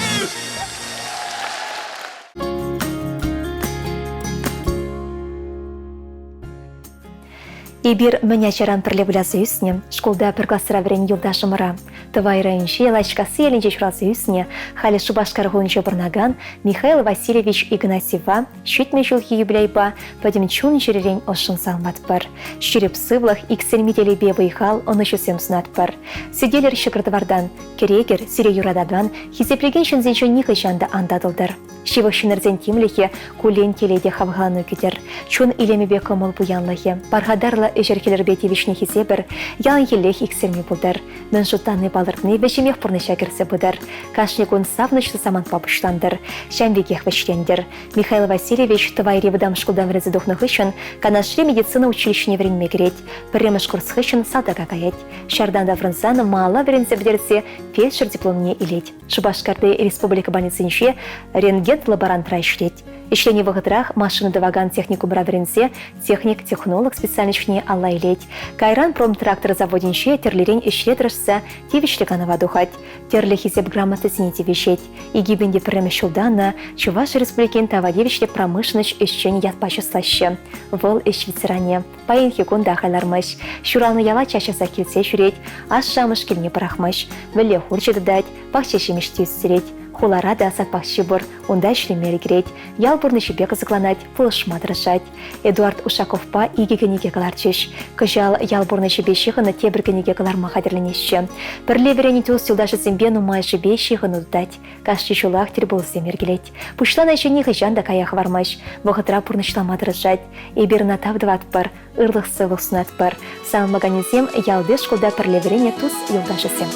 Эпир мӗн ачаран пӗрле выляса ӳснӗ, шкулта пӗр класра вӗреннӗ юлташӑмӑра, Тӑвай районӗнчи Лачкасси ялӗнче ҫуралса ӳснӗ, халӗ Шупашкар хулинче пурӑнакан Михаил Васильевич Игнатьева 70 ҫулхи юбилейпа пӗтӗм чун-чӗререн ӑшшӑн саламлатпӑр. Ҫирӗп сывлӑх, иксӗлми телейпе вӑй-хал, ӑнӑҫусем сунатпӑр. Сӗтелӗр ҫӑкӑр-тӑвартан, кӗрекӗр, сире юратакан, хисеплекен ҫынсенчен нихӑҫан та ан татӑлтӑр. Ҫывӑх ҫыннӑрсен тимлӗхӗ куллен телей те хавхалану кӗтӗр. Чун илемӗпе кӑмӑл пуянлӑхӗ, пархатарлӑ ӗҫӗр-хӗлӗрпе тивӗҫнӗ хисепӗр яланхиллех иксӗлми пултӑр. Мӗн шутлани-палӑртни вӗҫӗмех пурнӑҫа кӗрсе пытӑр. Кашни кун савӑнӑҫлӑ самантпа пуҫлантӑр, ҫавӑн пекех вӗҫлентӗр. Михаил Васильевич Тӑвайри вӑтам шкултан вӗренсе тухнӑ хыҫҫӑн Канашри медицина училищине вӗренме кӗрет. Пӗрремӗш курс хыҫҫӑн салтака каять. Ҫартан таврӑнсан малалла вӗренсе пӗтерсе фельдшер дипломне илет. Шупашкарти республика больницинче рентген-лаборантра ӗҫлет. Ӗҫленӗ вӑхӑтрах машина тӑвакан техникумра вӗренсе техник-технолог специальноҫне алла илет. Кайран промтрактор заводӗнче тӗрлӗрен ӗҫре тӑрӑшса тивӗҫлӗ канӑва тухать. Тӗрлӗ хисеп грамотисене тивӗҫет. 2001 ҫулта ӑна Чӑваш Республикин тава тивӗҫлӗ промышленноҫ ӗҫченӗ ятпа чыслаҫҫӗ. Вӑл ӗҫ ветеранӗ. Паянхи кун та хайлармасть. Ҫуралнӑ яла час-часах килсе ҫӳрет, ашшӗ-амӑш килне пӑрахмасть. Вӗлле хурчӗ тытать, пахча ҫимӗҫ те ӳстерет. Хулара та сад пахчи пур, унта ӗҫлеме ӗлкӗрет. Ял пурнӑҫӗпе кӑсӑкланать, пулӑшма тӑрӑшать. Эдуард Ушаковпа икӗ кӗнеке кӑларчӗҫ. Кӑҫал ял пурнӑҫӗпе ҫыхӑннӑ тепӗр кӗнеке кӑларма хатӗрленеҫҫӗ. Пӗрле вӗреннӗ тус-юлташӗсемпе нумайӑшӗпе ҫыхӑну тытать. Кашни ҫулах тӗлпулусем йӗркелет. Пуҫланӑ ӗҫе нихӑҫан та кая хӑвармасть, вӑхӑтра пурнӑҫлама тӑрӑшать. Эпир ӑна тав тӑватпӑр, ырлӑх-сывлӑх сунатпӑр. Саламлаканӗсем ялти шкулта пӗрле вӗреннӗ тус-юлташӗсем.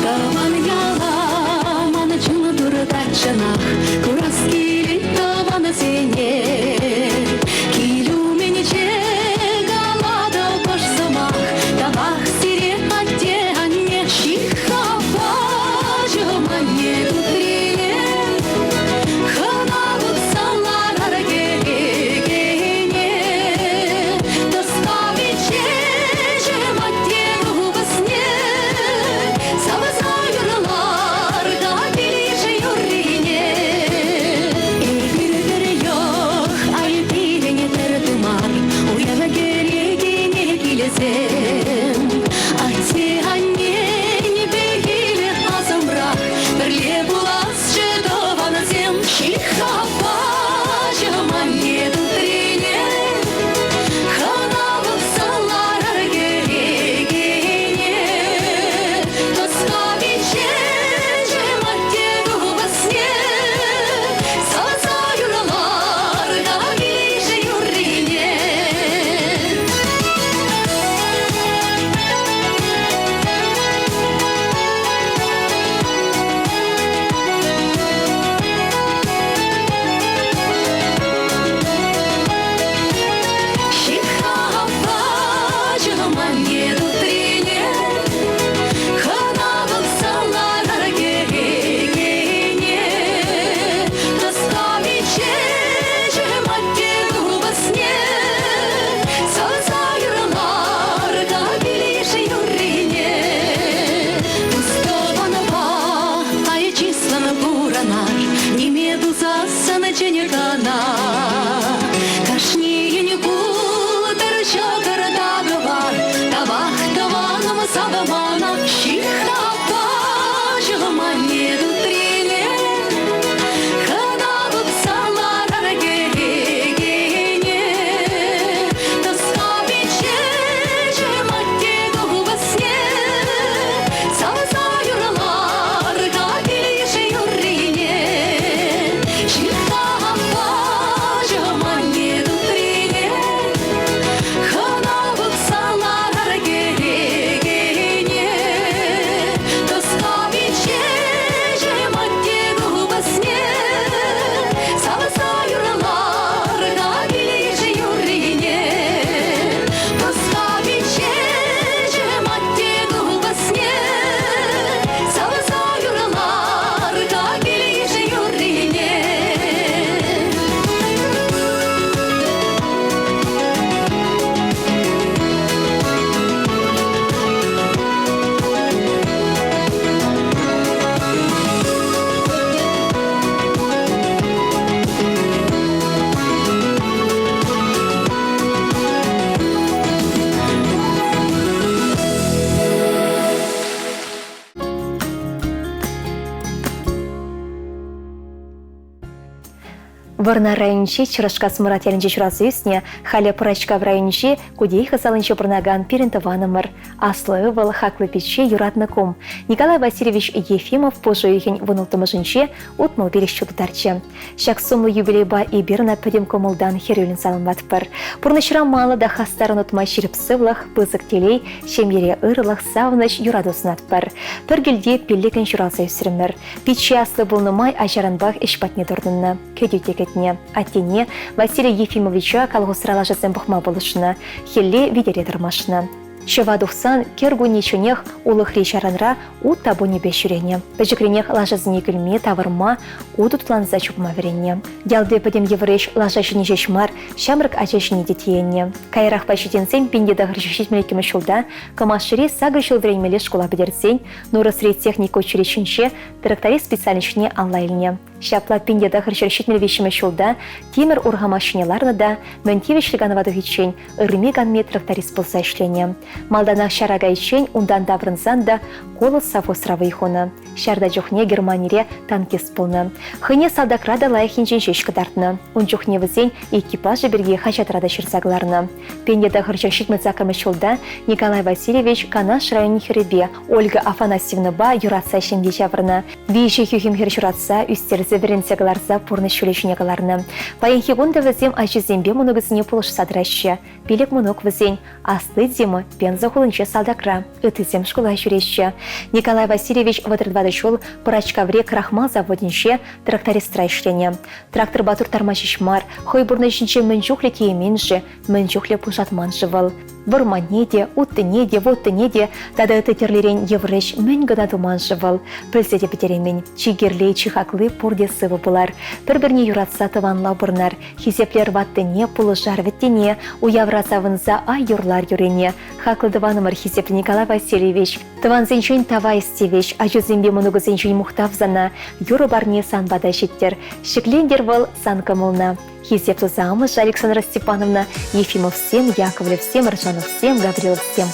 Тӑван яла ман чун туртать чӑнах, курас килет тӑвансене. Кил умӗнче калатӑп ӑш сӑмах, тавах сире атте-анне. Ҫыххапа анне тутрине, хӑна пӑхса ларар кӗрекене. Тӑска пиччеҫӗм атте купӑсне, савса юрлар-ха килйыш юррине. Эпир пӗр йӑх, ай пирӗн пӗр тымар, уяв кӗрекене килсем. Атте-аннен пехилӗ асӑмрах, пӗрле пуласчӗ тӑвансем. Ҫыххапаҫӑм анне тутрине, хӑна пӑхса ларар кӗрекене. Тӑска пиччеҫӗм атте купӑсне, савса юрлар-ха килйыш юррине. Ҫыххапаҫӑм анне тутрине, хӑна пӑхса ларар кӗрекене. Тӑска пиччеҫӗм атте купӑсне, савса юрлар-ха килйыш юррине. Тус-тӑванпа ай чыслӑн пурӑнар, ниме тусассӑн чӗнӗ кӑна. Кашнийӗн пултӑр ҫӑкӑр та кӑвар, тавах тӑванӑм савмана. Ҫыххапаҫӑм анне тутрине, хӑна пӑхса ларар кӗрекене. Тӑска пиччеҫӗм атте купӑсне, савса юрлар-ха килйыш юррине. Ҫыххапаҫӑм
Вӑрнар районӗнчи Чӑрӑшкас Мӑрат ялӗнче ҫуралса ӳснӗ, халӗ Пӑрачкав районӗнчи Кудейха салинче пурӑнакан пирӗн тӑванӑмӑр, аслӑ ывӑл, хаклӑ пичче, юратнӑ кум Николай Васильевич Ефимов пуш уйӑхӗн вунулттӑмӗшӗнче 65 ҫул тутарчӗ. Ҫак сумлӑ юбилейпа эпир ӑна пӗтӗм кӑмӑлтан хӗрӳллӗн саламлатпӑр. Пурнӑҫра маллӑ та хастаррӑн утма ҫирӗп сывлӑх, пысӑк телей, ҫемьере ырӑлӑх, савӑнӑҫ, юрату сунатпӑр. Пӗр килте пиллӗкӗн ҫуралса ӳсрӗмӗр. Пичче аслӑ пулнӑ май ачаранпах ӗҫ патне туртӑннӑ, кӗтӳ те кӗтнӗ. Аттене, Василий Ефимовича, колхозра лашасем пӑхма пулӑшнӑ, хӗлле витере тӑрмашнӑ. Ҫӑва тухсан кӗркуннечченех улӑхри ҫаранра ут тапӑнӗпе ҫӳренӗ. Пӗчӗкренех лашасене кӳлме, тавӑрма, ут утланса чупма вӗреннӗ. Ялти пӗтӗм йывӑр ӗҫ лаша ҫине ҫеҫ мар, ҫамрӑк ача ҫине те тиеннӗ. Каярахпа ҫитӗнсен 1972 ҫулта Кӑмашри сакӑр ҫул вӗренмелли шкула пӗтерсен Нурӑсри техника училищинче тракторист специальноҫне алла илнӗ. Ҫапла 1973 ҫулта тимӗр урхамах ҫине ларнӑ та мӗн тивӗҫлӗ канӑва тухиччен ырми-канми тракторист пулса ӗҫленӗ. Малтанах ҫара кайиччен унтан таврӑнсан та Колос совхозра вӑй хунӑ. Ҫарта чухне Германире танкист пулнӑ. Хӑйне салтакра та лайӑх енчен ҫеҫ кӑтартнӑ. Ун чухне вӗсен экипажӗ пирки хаҫатра та ҫырса кӑларнӑ. 1978 ҫулта Николай Васильевич Канаш районӗн хӗрӗпе Ольга Афанасьевнӑпа юратса ҫемье ҫавӑрнӑ. Виҫӗ хӳхӗм хӗр ҫуратса, ӳстерсе вӗрентсе кӑларса пурнӑҫ ҫулӗ ҫине кӑларнӑ. Паянхи кун та вӗсем ачисемпе мӑнукӗсене пулӑшса тӑраҫҫӗ. Пилӗк мӑнук вӗсен. Асли Дима Пенза хулинче салтакра, ыттисем шкула ҫӳреҫҫӗ. Николай Васильевич 34 ҫул Пӑрачкаври крахмал заводӗнче трактористра ӗҫленӗ. Тракторпа турттарма ҫеҫ мар, хӑй пурнӑҫӗнче мӗн чухлӗ тиемен-ши, мӗн чухлӗ пушатман-ши вӑл. Вӑрманне те, уттине те, вуттине те тата ытти тӗрлӗрен йывӑр ӗҫ мӗн кӑна туман-ши вӑл, пӗлсе те пӗтереймен. Чи кирли, чи хакли пурте сывӑ пулар. Пӗр-пӗрне юратса тӑванла пурӑнар, хисеплер ваттине, пулӑшар вӗттине, уявра савӑнса ай юрлар юрине. Хаклӑ тӑванӑмӑр хисеплӗ Николай Васильевич, тӑвансенчен тава эс тивӗҫ, ачусемпе мӑнукусенчен мухтав сана, юрӑ парне сан пата ҫиттӗр. Ҫӗклентӗр вӑл сан кӑмӑлна. Хисеп туса амӑшӗ Александра Степановна Ефимовсем, Яковлевсем, Ржановсем, Гавриловсем.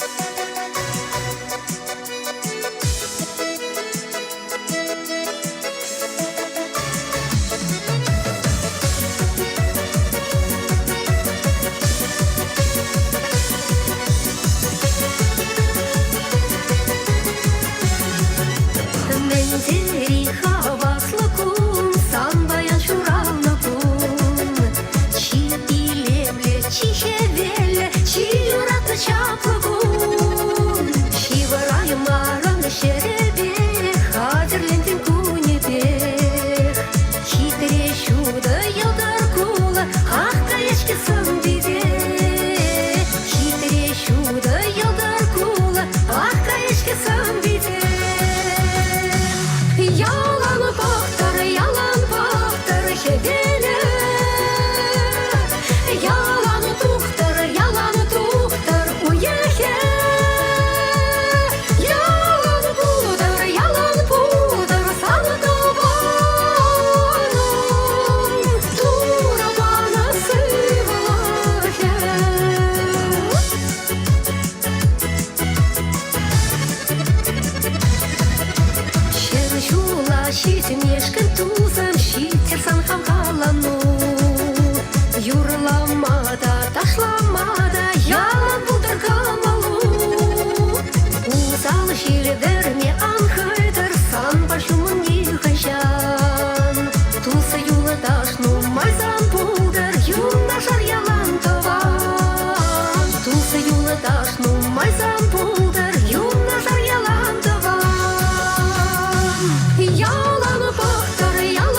Мӗн тери хаваслӑ кун, сан паян ҫуралнӑ кун. Чи илемлӗ, чи хӗвеллӗ, чи юратнӑ чаплӑ кун. Ҫывӑраймарӑн ҫӗрӗпе, хатӗрлентӗн кунӗпех. Хитре ҫутӑ йӑлтӑр кулӑ, ах каять-ҫке сӑн-пите. Хитре ҫутӑ йӑлтӑр кулӑ, ах каять-ҫке сӑн-пите. Ялан пӑхтӑр, ялан пӑхтӑр хӗвелӗ. Ялан тухтӑр, ялан тухтӑр уйӑхӗ. Ялан пултӑр, ялан пултӑр сан тӑванӑм. Турӑ панӑ сывлӑхӗ. Ҫӗр ҫула ҫитмешкӗн тусӑм ҫитӗр сан хавхалану. Юрлама та, ташлама та ялан пултӑр кӑмӑлу. Усал ҫил вӗрме ан хӑйтӑр санпа ҫумӑн нихӑҫан. Тус юлташ нумай сан пултӑр, юнашар ялан тӑван. Тус юлташ нумай сан пултӑр, юнашар ялан тӑван. Ялан пӑхтӑр, ялан.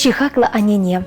Чи хаклӑ аннене,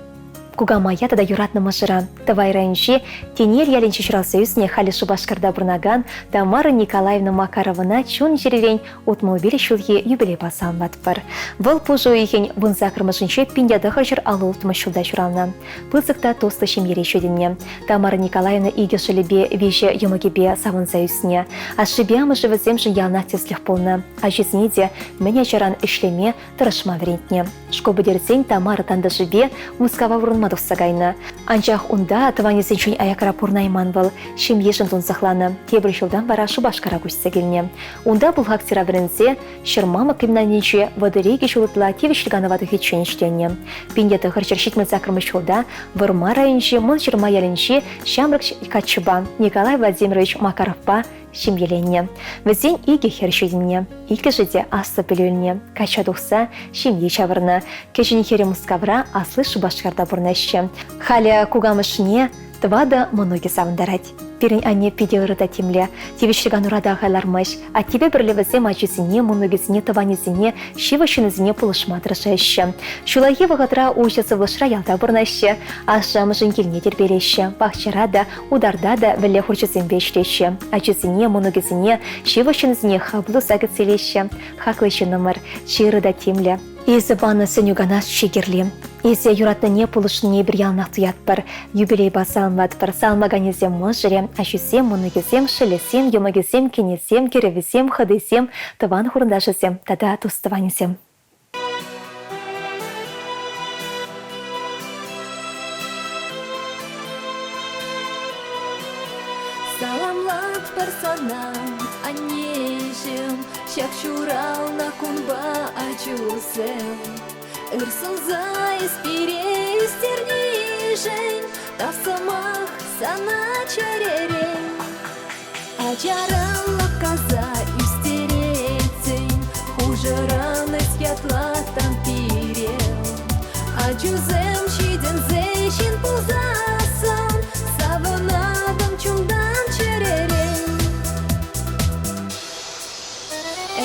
кукамая тата юратнӑ мӑшӑра Тӑвай районӗнчи Тенел ялӗнче ҫуралса ӳснӗ халӗ Шупашкарта пурӑнакан Тамара Николаевна Макаровӑна чун-чӗререн 65 ҫулхи юбилейпа саламлатпӑр. Вӑл пушӑ уйӑхӗн вунсаккӑрмӗшӗнче 1956 ҫулта ҫуралнӑ. Пысӑк та туслӑ ҫемьере ҫитӗннӗ. Тамара Николаевна икӗ шӑлӗпе виҫӗ йӑмӑкӗпе савӑнса ӳснӗ. Ашшӗпе амӑшӗ вӗсемшӗн яланах тӗслӗх пулнӑ. Ачисене те мӗн ачаран ӗҫлеме, тӑрӑшма вӗрентнӗ. Шкул пӗтерсен Тамара тантӑшӗпе Мускава пурӑнма тухса кайнӑ. Анчах унта тӑванӗсенчен аякра пурӑнайман вӑл, ҫемьешӗн тунсӑхланӑ. Тепӗр ҫултан вара Шупашкара куҫса килнӗ. Унта бухгалтера вӗренсе Ҫырмамӑк криминалӗнче 32 ҫул ытла тивӗҫлӗ канӑва тухиччен ӗҫленӗ. 1978 ҫулта Вӑрмар районӗнчи Мӑн Ҫырма ялӗнчи ҫамрӑк каччӑпа Николай Владимирович Макаровпа ҫемьеленнӗ. Вӗсен икӗ хӗр ҫитӗннӗ. Иккӗшӗ те аслӑ пӗлӳ илнӗ. Качча тухса ҫемье ҫавӑрнӑ. Кӗҫӗн хӗрӗ Мускавра, асли Шупашкарта пурӑнаҫҫӗ. Халӗ кукамӑшне тӑватӑ мӑнукӗ савӑнтарать. Пирӗн анне питӗ ырӑ та тимлӗ. Тивӗҫлӗ канура та ахаль лармасть. Аттепе пӗрле вӗсем ачисене, мӑнукӗсене, тӑванӗсене, ҫывӑх ҫыннисене пулӑшма тӑрӑшаҫҫӗ. Ҫуллахи вӑхӑтра уҫӑ сывлӑшра ялта пурӑнаҫҫӗ. Ашшӗ-амӑшӗн килне тирпейлеҫҫӗ. Пахчара та, утарта та вӗлле хурчӗсемпе ӗҫлеҫҫӗ. Ачисене, мӑнукӗсене, ҫывӑх ҫынсене хапӑл туса кӗтсе илеҫҫӗ. Хаклӑ ҫыннӑмӑр, чи ырӑ та тимлӗ. Эсӗ панӑ сӗнӳ-канаш чи кирли. Эсӗ юратнине, пулӑшнине эпир яланах туятпӑр. Юбилейпа саламлатпӑр. Саламлаканӗсем мӑшӑрӗ, аҫусем, мӑнукӗсем, шӑллӗсем, йӑмӑкӗсем, кинӗсем, кӗрӗвӗсем, хӑтисем, тӑван-хурӑнташӗсем тата тус-тӑванӗсем.
Саламлатпӑр сана, аннеҫӗм, ҫак ҫуралнӑ кунпа ачусем. Ыр сунса эс пире ӳстернишӗн тав сӑмах сана чӗререн. Ачаран лӑпкаса ӳстеретсен, хушӑран эс ятлаттан пире. Ачусем ҫитӗнсе ҫын пулсассӑн, савӑнатӑн чунтан чӗререн.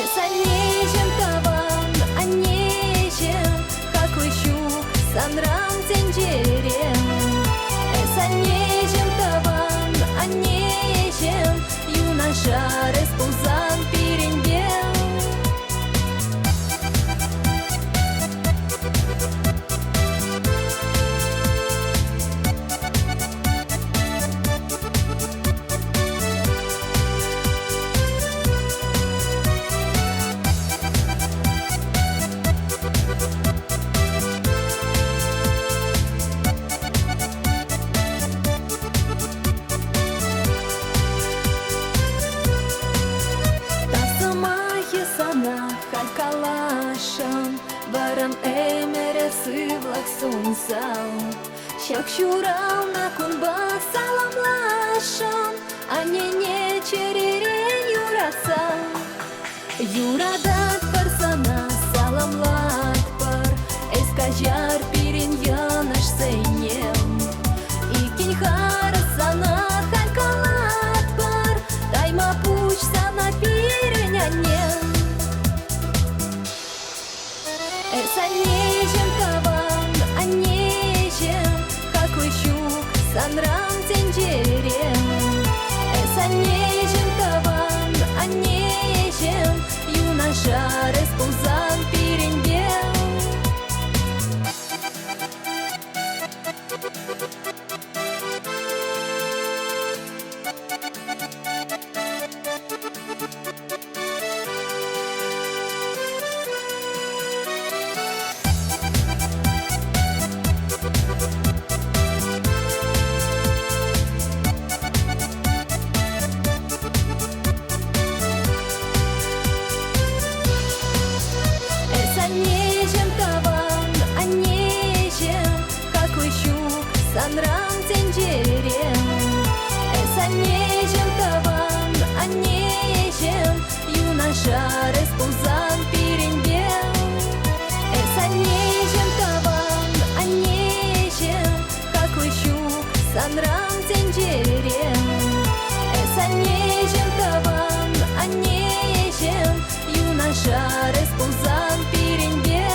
Эс аннеҫӗм тӑван, аннеҫӗм, хаклӑ ҫук санран тӗнчере. Эс аннеҫӗм тӑван, аннеҫӗм, юнашар эс пулсан пирӗнпе. Сӑмахӗ сана халь каласшӑн, вӑрӑм ӗмӗре сывлӑх сунсан. Ҫак ҫуралнӑ кунпа саламласшӑн, аннене чӗререн юратса. Юрататпӑр сана, саламлатпӑр, эс каҫар пирӗн йӑнӑшсене. Иккӗн харӑс сана халь калатпӑр, тайма пуҫ сана пирӗн анне. Эс аннеҫӗм тӑван, аннеҫӗм, хаклӑ ҫук санран тӗнчере. Эс аннеҫӗм тӑван, аннеҫӗм, юнашар эс пулсан пирӗнпе. Эс аннеҫӗм тӑван, аннеҫӗм, хаклӑ ҫук санран тӗнчере. Эс аннеҫӗм тӑван, аннеҫӗм, юнашар эс пулсан пирӗнпе. Эс аннеҫӗм тӑван, аннеҫӗм, хаклӑ ҫук санран тӗнчере. Эс аннеҫӗм тӑван, аннеҫӗм, юнашар эс пулсан пирӗнпе.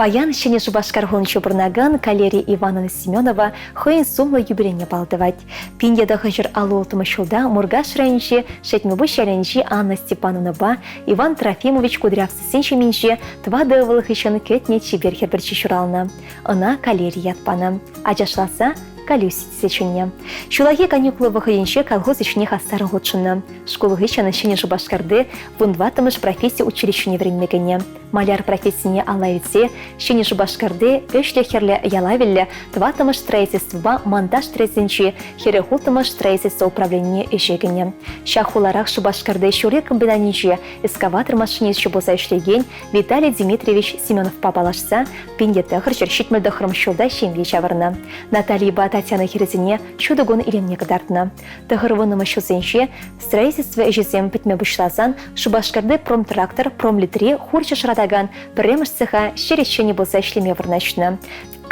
Паян Ҫӗнӗ Шупашкар хулинче пурӑнакан Калерия Ивановна Семенова хӑйӗн сумлӑ юбилейне палӑртӑвать. 1956 ҫулта Муркаш районӗнчи Шетмӗпуҫ ялӗнчи Анна Степановнӑпа Иван Трофимович Кудрявцевсен ҫемйинче тӑватӑ ывӑл хыҫҫӑн кӗтнӗ чипер хӗр пӗрчи ҫуралнӑ. Ӑна Калерий ят панӑ. Ачашласа Калюсь тесе чӗннӗ. Ҫуллахи каникул вӑхӑтӗнче колхоз ӗҫне хастаррӑн хутшӑннӑ. Шкул хыҫҫӑн Ҫӗнӗ Шупашкарти вунтӑваттӑмӗш професси училищине вӗренме кӗнӗ. Маляр профессине алла илсе Ҫӗнӗ Шупашкарти ӗҫлӗ хӗрлӗ ялавӗллӗ тӑваттӑмӗш строительствӑпа монтаж трестӗнчи 46-мӗш строительство управленине ӗҫе кӗнӗ. Ҫак хуларах Шупашкарти ҫурри комбинатӗнче эскаватор машинисчӗ пулса ӗҫлекен Виталий Дмитриевич Семеновпа паллашса 1979 ҫулта ҫемье ҫавӑрнӑ. Натальйӑпа Татьяна хӗрӗсене ҫутӑ кун илемне кӑтартнӑ. Тӑхӑрвуннӑмӗш ҫулсенче строительство ӗҫӗсем пӗтме пуҫласан Шупашкарти промтрактор промлитри хурҫӑ шӑратакан пӗрремӗш цеха ҫӗр ӗҫченӗ пулса ӗҫлеме вырнаҫнӑ.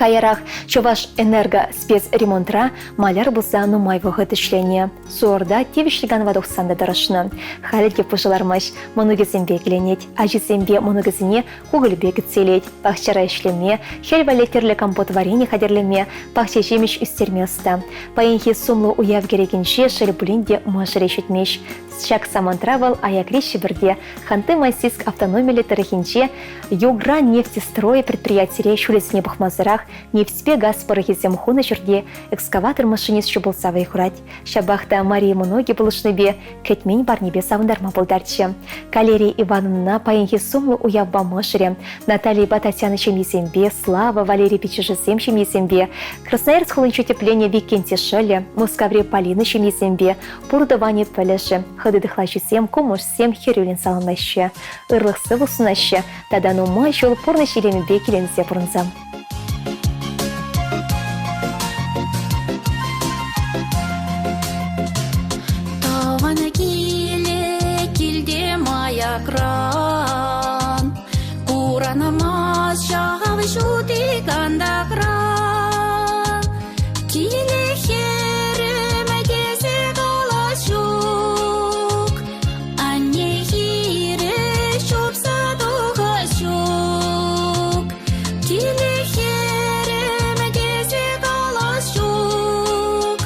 Каярах Чӑваш энерго спецремонтра маляр пулса нумай вӑхӑт ӗҫленӗ. СУОРта тивӗҫлӗ канӑва тухсан та тӑрӑшнӑ. Халӗ те пушӑ лармасть, мӑнукӗсемпе киленет, ачисемпе мӑнукӗсене кукӑльпе кӗтсе илет, пахчара ӗҫлеме, хӗл валли тӗрлӗ компот варени хатӗрлеме, пахча ҫимӗҫ ӳстерме ӑста. Паянхи сумлӑ уяв кӗрекинче, шел пулин те, мӑшӑрӗ ҫитмест. Ҫак самантра вӑл аякри Ҫӗпӗрте, Ханты-Мансийск автономиллӗ тӑрӑхӗнче Югра нефтестрой предприятире ҫулӗсене пӑхмасӑрах нефтьпе газ пӑрӑхӗсем хунӑ ҫӗрте экскаватор машинисчӗ пулса вӑй хурать. Ҫапах та Мария мӑнукӗ пулӑшнипе кӗтмен парнепе савӑнтарма пултарчӗ. Калерия Ивановнӑна паянхи сумлӑ уявпа мӑшӑрӗ, Наталийӑпа Татьяна ҫемйисемпе, Слава, Валерий пиччӗшӗсем ҫемйисемпе, Красноярск хулинче тӗпленнӗ Викентий шӑллӗ, Мускаври Полина ҫемйисемпе, пур тӑванӗ пӗлӗшӗ, хытӑ тӑхлачисем, кумӑшсем хӗрӳллӗн саламлаҫҫӗ, ырлӑх-сывлӑх сунаҫҫӗ тата нумай ҫул пурнӑҫ илемӗпе киленсе пурӑнса.
Тӑван киле килте маякран Куранмас ҫав ҫути кантакран Киле хӗрӗм тесе калас ҫук Анне хирӗҫ чупса тухас ҫук Киле хӗрӗм тесе калас ҫук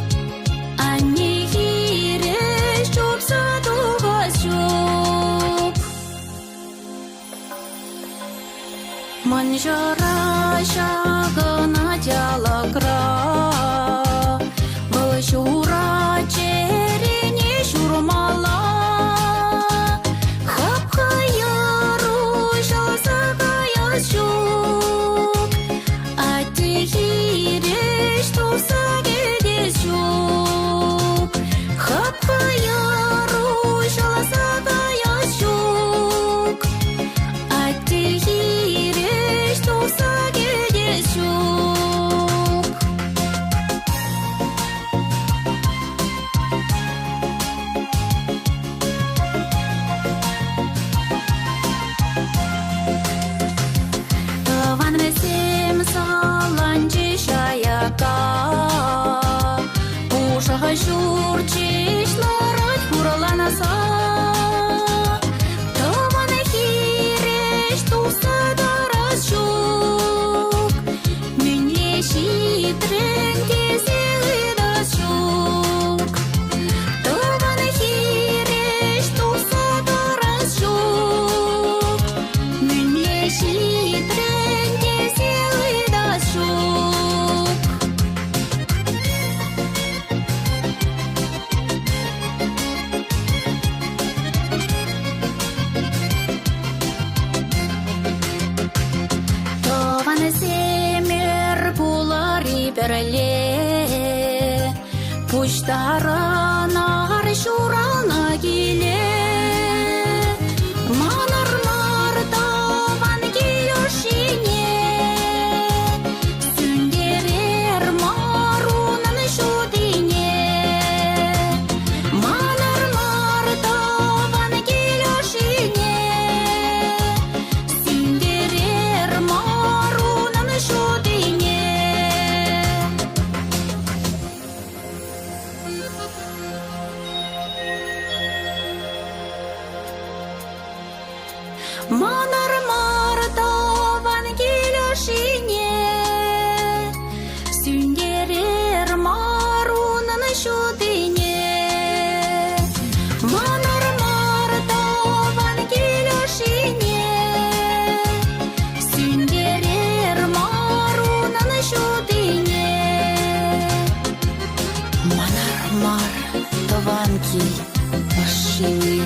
Анне хирӗҫ чупса тухас ҫук Мӑн ҫӑра ҫакӑнать алӑкра, Вӑл ҫура чӗрене ҫурмалла. Хапха уҫӑлса каяс ҫук, Атте хирӗҫ тухса кӗтес ҫук. Хапха уҫӑлса каяс ҫук, Атте хирӗҫ тухса кӗтес ҫук. Тӑван вӗсем саланчӗҫ аякка. Пушӑ ҫурт ҫеҫ ларать хурланса. Тӑван хирӗҫ тухса тарас ҫук. Мӗнле ҫитрӗн тесе ыйтас ҫук. Тӑван хирӗҫ тухса тарас ҫук. Мӗнле ҫитрӗн тесе ыйтас ҫук. Тӑвансемӗр пулар-и пӗрле, Пуҫтарӑнар ҫуралнӑ киле. Манар мар тӑван кил ӑшшине, Сӳнтерер мар унӑн ҫутине. Манар мар тӑван кил ӑшшине, Сӳнтерер мар унӑн ҫутине. Манар мар тӑван кил ӑшшине.
Манар мар тӑван кил ӑшшине.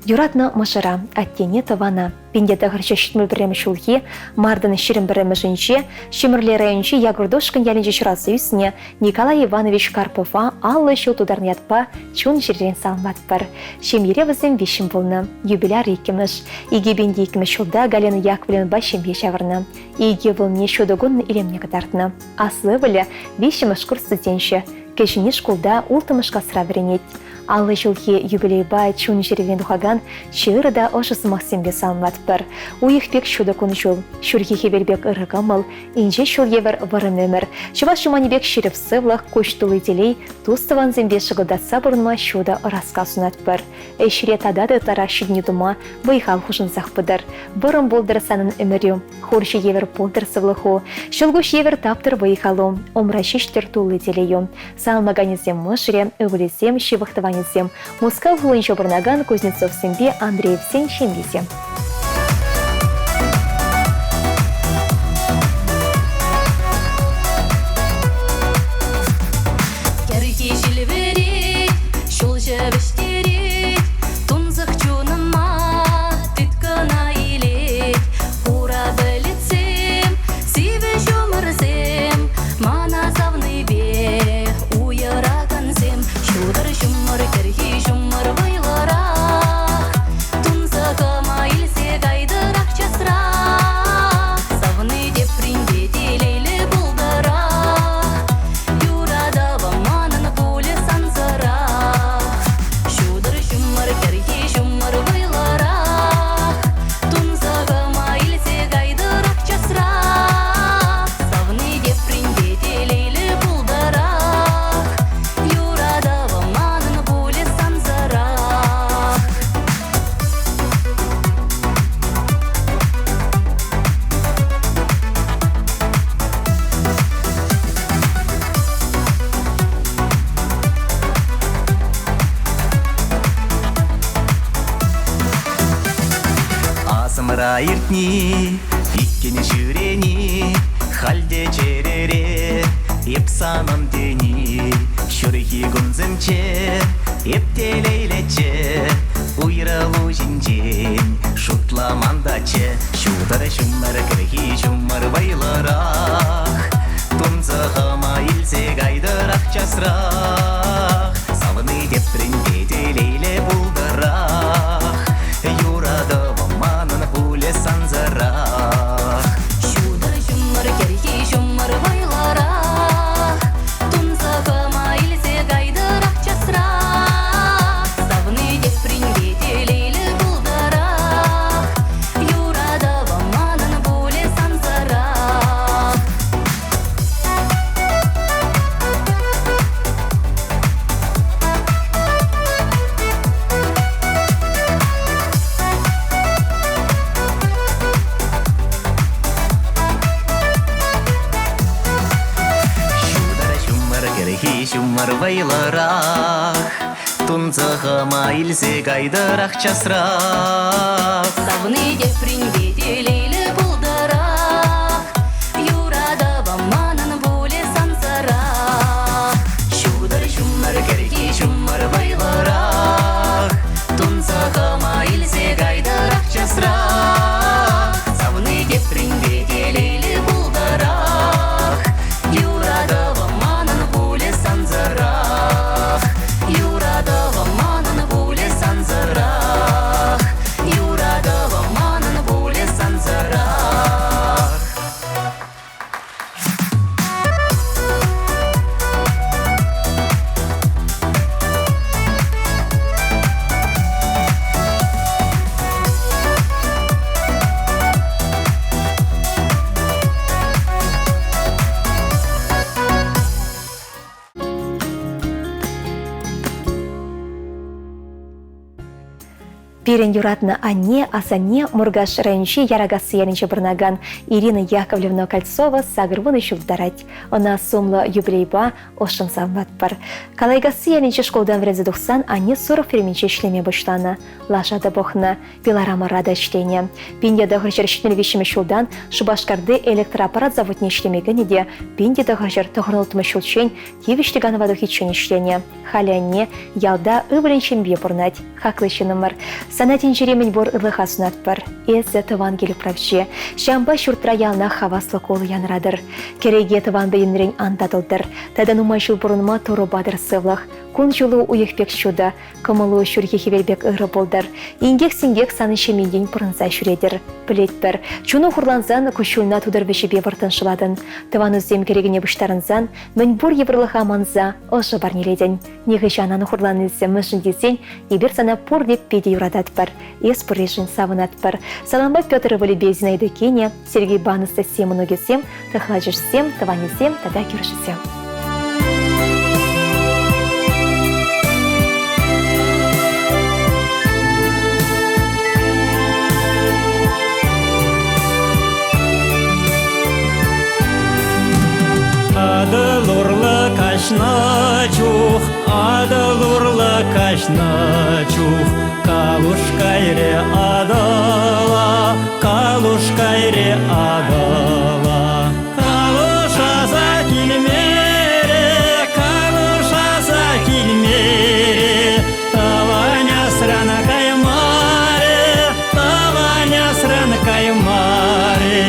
Юратнӑ мӑшӑра, аттене тӑвана. 1971 ҫулхи мартӑн 21-мӗшӗнче Ҫӗмӗрле районӗнчи Якуртушкӑнь ялӗнче ҫуралса ӳснӗ Николай Иванович Карпова 50 ҫул тутарнӑ ятпа чун-чӗререн саламлатпӑр. Ҫемьере вӗсем виҫҫӗн пулнӑ, юбиляр иккӗмӗш. 2002 ҫулта Галина Яковлевнӑпа ҫемье ҫавӑрнӑ. Икӗ ывӑлне ҫутӑ кун илемне кӑтартнӑ. Аслӑ ывӑлӗ виҫҫӗмӗш курс студенчӗ, кӗҫӗнни шкулта улттӑмӗш класра вӗренет. 50 ҫулхи юбилейпа чун-чӗререн тухакан чи ырӑ та ӑшӑ сӑмахсемпе саламлатпӑр. Уйӑх пек ҫутӑ кун-ҫул, ҫурхи хӗвел пек ырӑ кӑмӑл, инҫе ҫул евӗр вӑрӑм ӗмӗр, чӑваш юманӗ пек ҫирӗп сывлӑх, куҫ тулли телей, тус-тӑвансемпе шӑкӑлтатса пурӑнма ҫутӑ ӑраскал сунатпӑр. Ӗҫре тата та ытларах ҫитӗнӳ тума вӑй-хал хушӑнсах пытӑр. Вӑрӑм пултӑр санӑн ӗмӗрӳ, хурҫӑ евӗр пултӑр сывлӑху, ҫӑлкуҫ евӗр таптӑр вӑй-халу, умра ҫеҫтӗр тулли телейӳ. Саламлаканӗсем мӑшӑрӗ, ывӑлӗсем, ҫывӑх тӑванӗсем, Мускав хулинче пурӑнакан Кузнецовсемпе Андреевсен ҫемйисем.
Кӗрхи ҫил вӗрет, ҫулҫӑ вӗҫтерет, тунсӑх чунӑма тыткӑна илет. Хура пӗлӗтсем, сивӗ ҫумӑрсем мана савнипе уйӑракансем. Ҫутӑр ҫумӑр, кӗрхи ҫумӑр вӑйлӑрах, тунсӑхӑма илсе кайтӑрах часрах. Савни тепринпе телейлӗ пултӑрах, юратӑвӑм манӑн пулӗ сансӑрах. Ҫутӑр ҫумӑр, кӗрхи ҫумӑр вӑйлӑрах, тунсӑхӑма илсе кайтӑрах часрах. Савни тепринпе телейлӗ пултӑрах, юратӑвӑм манӑн пулӗ сансӑрах.
Асӑмра иртни, иккӗн ҫӳрени, халь те чӗрере эп санӑн тени. Ҫурхи кунсенче эп телейлӗччӗ, уйрӑлу ҫинчен шутламан таччӗ. Ҫутӑр ҫумӑр, кӗрхи ҫумӑр вӑйлӑрах, тунсӑхӑма илсе кайтӑрах часрах. Савни тепринпе телейлӗ пултӑрах, юратӑвӑм манӑн пулӗ сансӑрах.
Ҫутӑр ҫумӑр, кӗрхи ҫумӑр вӑйлӑрах, тунсӑхӑма илсе кайтӑрах часрах. Савни тепринпе телейлӗ пултӑрах, юратӑвӑм манӑн пулӗ сансӑрах.
Ҫутӑр ҫумӑр, кӗрхи ҫумӑр вӑйлӑрах, тунсӑхӑма илсе кайтӑрах часрах.
Савни тепринпе телейлӗ пултӑрах, юратӑвӑм манӑн пулӗ сансӑрах.
Ҫутӑр ҫумӑр, кӗрхи ҫумӑр вӑйлӑрах, тунсӑхӑма илсе кайтӑрах часрах. Савни тепринпе телейлӗ пултӑрах, юратӑвӑм манӑн пулӗ сансӑрах. Юратӑвӑм манӑн пулӗ сансӑрах. Юратӑвӑм манӑн пулӗ сансӑрах.
Пирӗн юратнӑ анне, асанне Муркаш районӗнчи Яракасси ялӗнче пурӑнакан Ирина Яковлевна Кольцова 80 ҫул тӑрать. Ӑна сумлӑ юбилейпа ӑшшӑн саламлатпӑр. Калайкасси ялӗнчи шкултан вӗренсе тухсан анне сурӑх ферминче ӗҫлеме пуҫланӑ. Лаша та пӑхнӑ, пилорамӑра та ӗҫленӗ. 1973 ҫултан Шупашкарти электроаппарат заводне ӗҫлеме кӗнӗ те 1996 ҫулччен тивӗҫлӗ канӑва тухиччен ӗҫленӗ. Халӗ анне ялта ывӑлӗн ҫемйипе пурӑнать. Хаклӑ ҫыннӑмӑр, сана тӗнчере мӗнпур ырлӑха сунатпӑр. Эсӗ тӑван кил управҫи. Ҫавӑнпа ҫуртра яланах хаваслӑ кулӑ янратӑр. Кӗреке тӑван пӗтӗмрен ан татӑлтӑр. Тата нумай ҫул пурӑнма Турӑ патӑр сывлӑх. Кун-ҫулу уйӑх пек ҫутӑ, кӑмӑлу ҫурхи хӗвел пек ырӑ пултӑр. Инкек-синкек санӑн ҫемьентен пӑрӑнса ҫӳретӗр. Пӗлетпӗр, чуну хурлансан куҫҫульна тутӑр вӗҫӗпе вӑрттӑн шӑлатӑн. Тӑванусем кӗрекене пуҫтарӑнсан Мӗнпур йывӑрлӑха манса ӑшӑ парнелетӗн. Нихӑҫан ан хурланнисем мӗншӗн тесен эпир сана пурте питӗ юрататпӑр, эс пурришӗн савӑнатпӑр. Салампа Петр ывӑлӗпе Зинаида кинӗ, Сергейпа Анастасия мӑнукӗсем, тӑхлачӑшсем, тӑванӗсем тата кӳршӗсем.
Атӑл урлӑ каҫнӑ чух, Атӑл урлӑ каҫнӑ чух, Калуш кайрӗ Атӑла, Калуш кайрӗ Атӑла. Калуш аса килмерӗ, Калуш аса килмерӗ, Тӑван асран каймарӗ, Тӑван асран каймарӗ.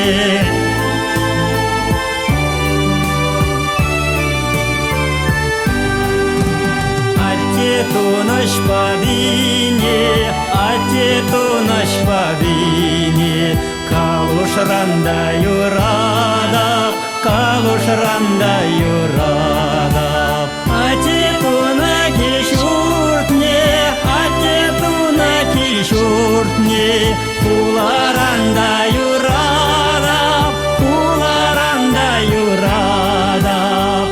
Атте тунӑҫ павине, атте тунӑҫ павине, Калушран та юратап, калушран та юратап. Атте тунӑ кил-ҫуртне, атте тунӑ кил-ҫуртне, Хуларан та юратап, хуларан та юратап.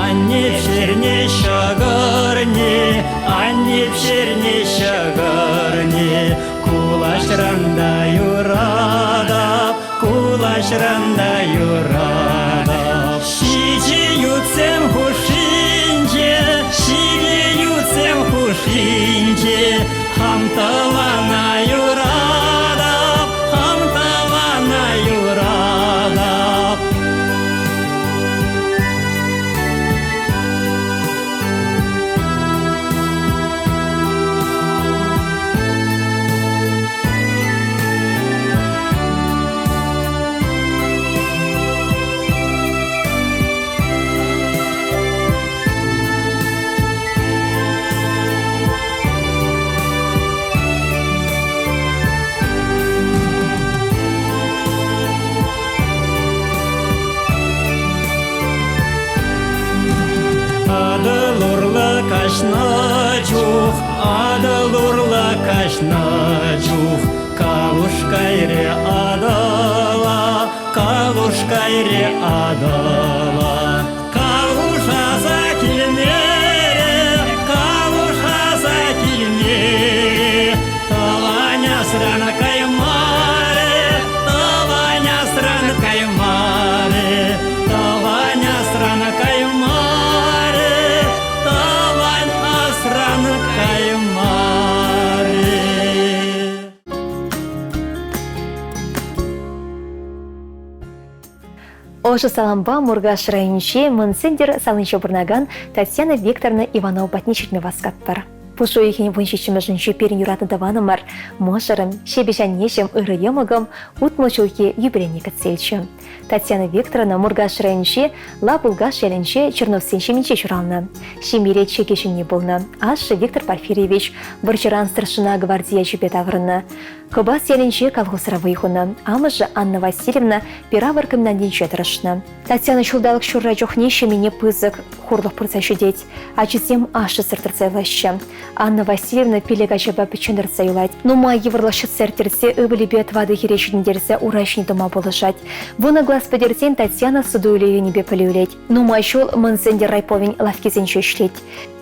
Анне пӗҫернӗ ҫӑкӑрне, анне пӗҫернӗ ҫӑкӑрне, кулаҫран та юратап, кулаҫран та юратап. Ҫичӗ ютсем хушшинче, ҫичӗ ютсем хушшинче, хам тӑвана юратап, хам тӑвана юратап. Атӑл урлӑ каҫнӑ чух, Атӑл урлӑ каҫнӑ чух, Калуш кайрӗ Атӑла, Калуш кайрӗ Атӑла. Калуш аса килмерӗ, Калуш аса килмерӗ, Тӑван асран каймарӗ, Тӑван асран каймарӗ, Тӑван асран каймарӗ, Тӑван асран каймарӗ.
Ӑшӑ салампа Муркаш районӗнчи Мӑн Сӗнтӗр салинче пурӑнакан Татьяна Викторовна Иванова патне ҫитме васкатпӑр. Пуш уйӑхӗн 17-мӗшӗнче пирӗн юратнӑ тӑванӑмӑр, мӑшӑрӑм, ҫепӗҫ аннеҫӗм, ырӑ йӑмӑкӑм 60 ҫулхи юбилейне кӗтсе илчӗ. Татьяна Викторовна Муркаш районӗнчи Лапулкаш ялӗнче Черновсен ҫемйинче ҫуралнӑ. Ҫемьере чикӗ ҫынни пулнӑ. Ашшӗ Виктор Порфирьевич вӑрҫӑран старшина гварди ячӗпе таврӑннӑ. Кӑпас ялӗнче колхозра вӑй хунӑ. Амӑшӗ Анна Васильевна пир-авӑр комбинатӗнче тӑрӑшнӑ. Татьяна ҫулталӑк ҫурра чухне ҫемьене пысӑк хурлӑх пырса ҫитет. Ачисем ашшӗсӗр тӑрса юлаҫҫӗ. Анна Васильевна пилӗк ачапа пӗччен тӑрса юлать. Нумай йывӑрлӑх ҫӑтса ирттерсе ывӑлӗпе тӑватӑ хӗре ҫитӗнтерсе ура ҫине тӑма пулӑшать. Вунӑ класс пӗтерсен Татьяна суту-илӳ енӗпе пӗлӳ илет. Нумай ҫул Мӑн Сӗнтӗр райповӗн лавккисенче ӗҫлет.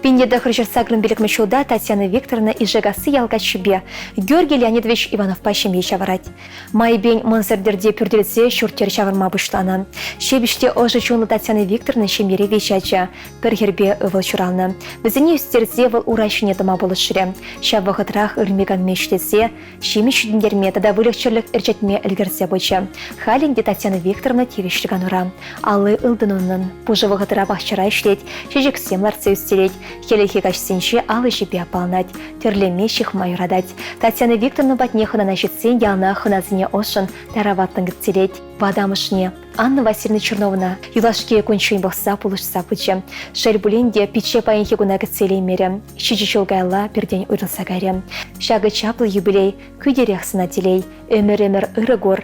1985 ҫулта Татьяна Викторовна Ишекасси ял каччипе Георгий Леонидович Ивановпа ҫемье ҫавӑрать. Майӗпен Мӑн Сӗнтӗрте пӳртелсе ҫурт-йӗр ҫавӑрма пуҫланӑ. Ҫепӗҫ те ӑшӑ чунлӑ Татьяна Викторовна ҫемьере виҫ ача, пӗр хӗрпе ывӑл ҫуралнӑ. Вӗсене ӳстерсе вӑл ура ҫине тӑма пулӑшрӗ. Ҫав вӑхӑтрах ырми-канми ӗҫлесе ҫимӗҫ ҫитӗнтерме тата выльӑх-чӗрлӗх ӗрчетме ӗлкӗрсе пычӗ. Халь ӗнтӗ Татьяна Викторовна тивӗҫлӗ канура. Алли ылтӑн унӑн. Пушӑ вӑхӑтра пахчара ӗҫлет, чечексем лартса ӳстерет, хӗллехи каҫсенче ал ӗҫӗпе аппаланать, тӗрлеме, ҫыхма юратать. Татьяна Викторовна патне хӑнана ҫитсен яланах хӑнасене ӑшшӑн, тараватлӑн кӗтсе Ватӑ амӑшне, Анна Васильевна Черновӑна, юлашки кунччен пӑхса пулӑшса пычӗ. Шел пулин те, пичче паянхи куна кӗтсе илеймерӗ. Ҫичӗ ҫул каялла пиртен уйрӑлса кайрӗ. Ҫакӑ чаплӑ юбилей, кӳтерех сана телей, ӗмӗр-ӗмӗр ырӑ кур.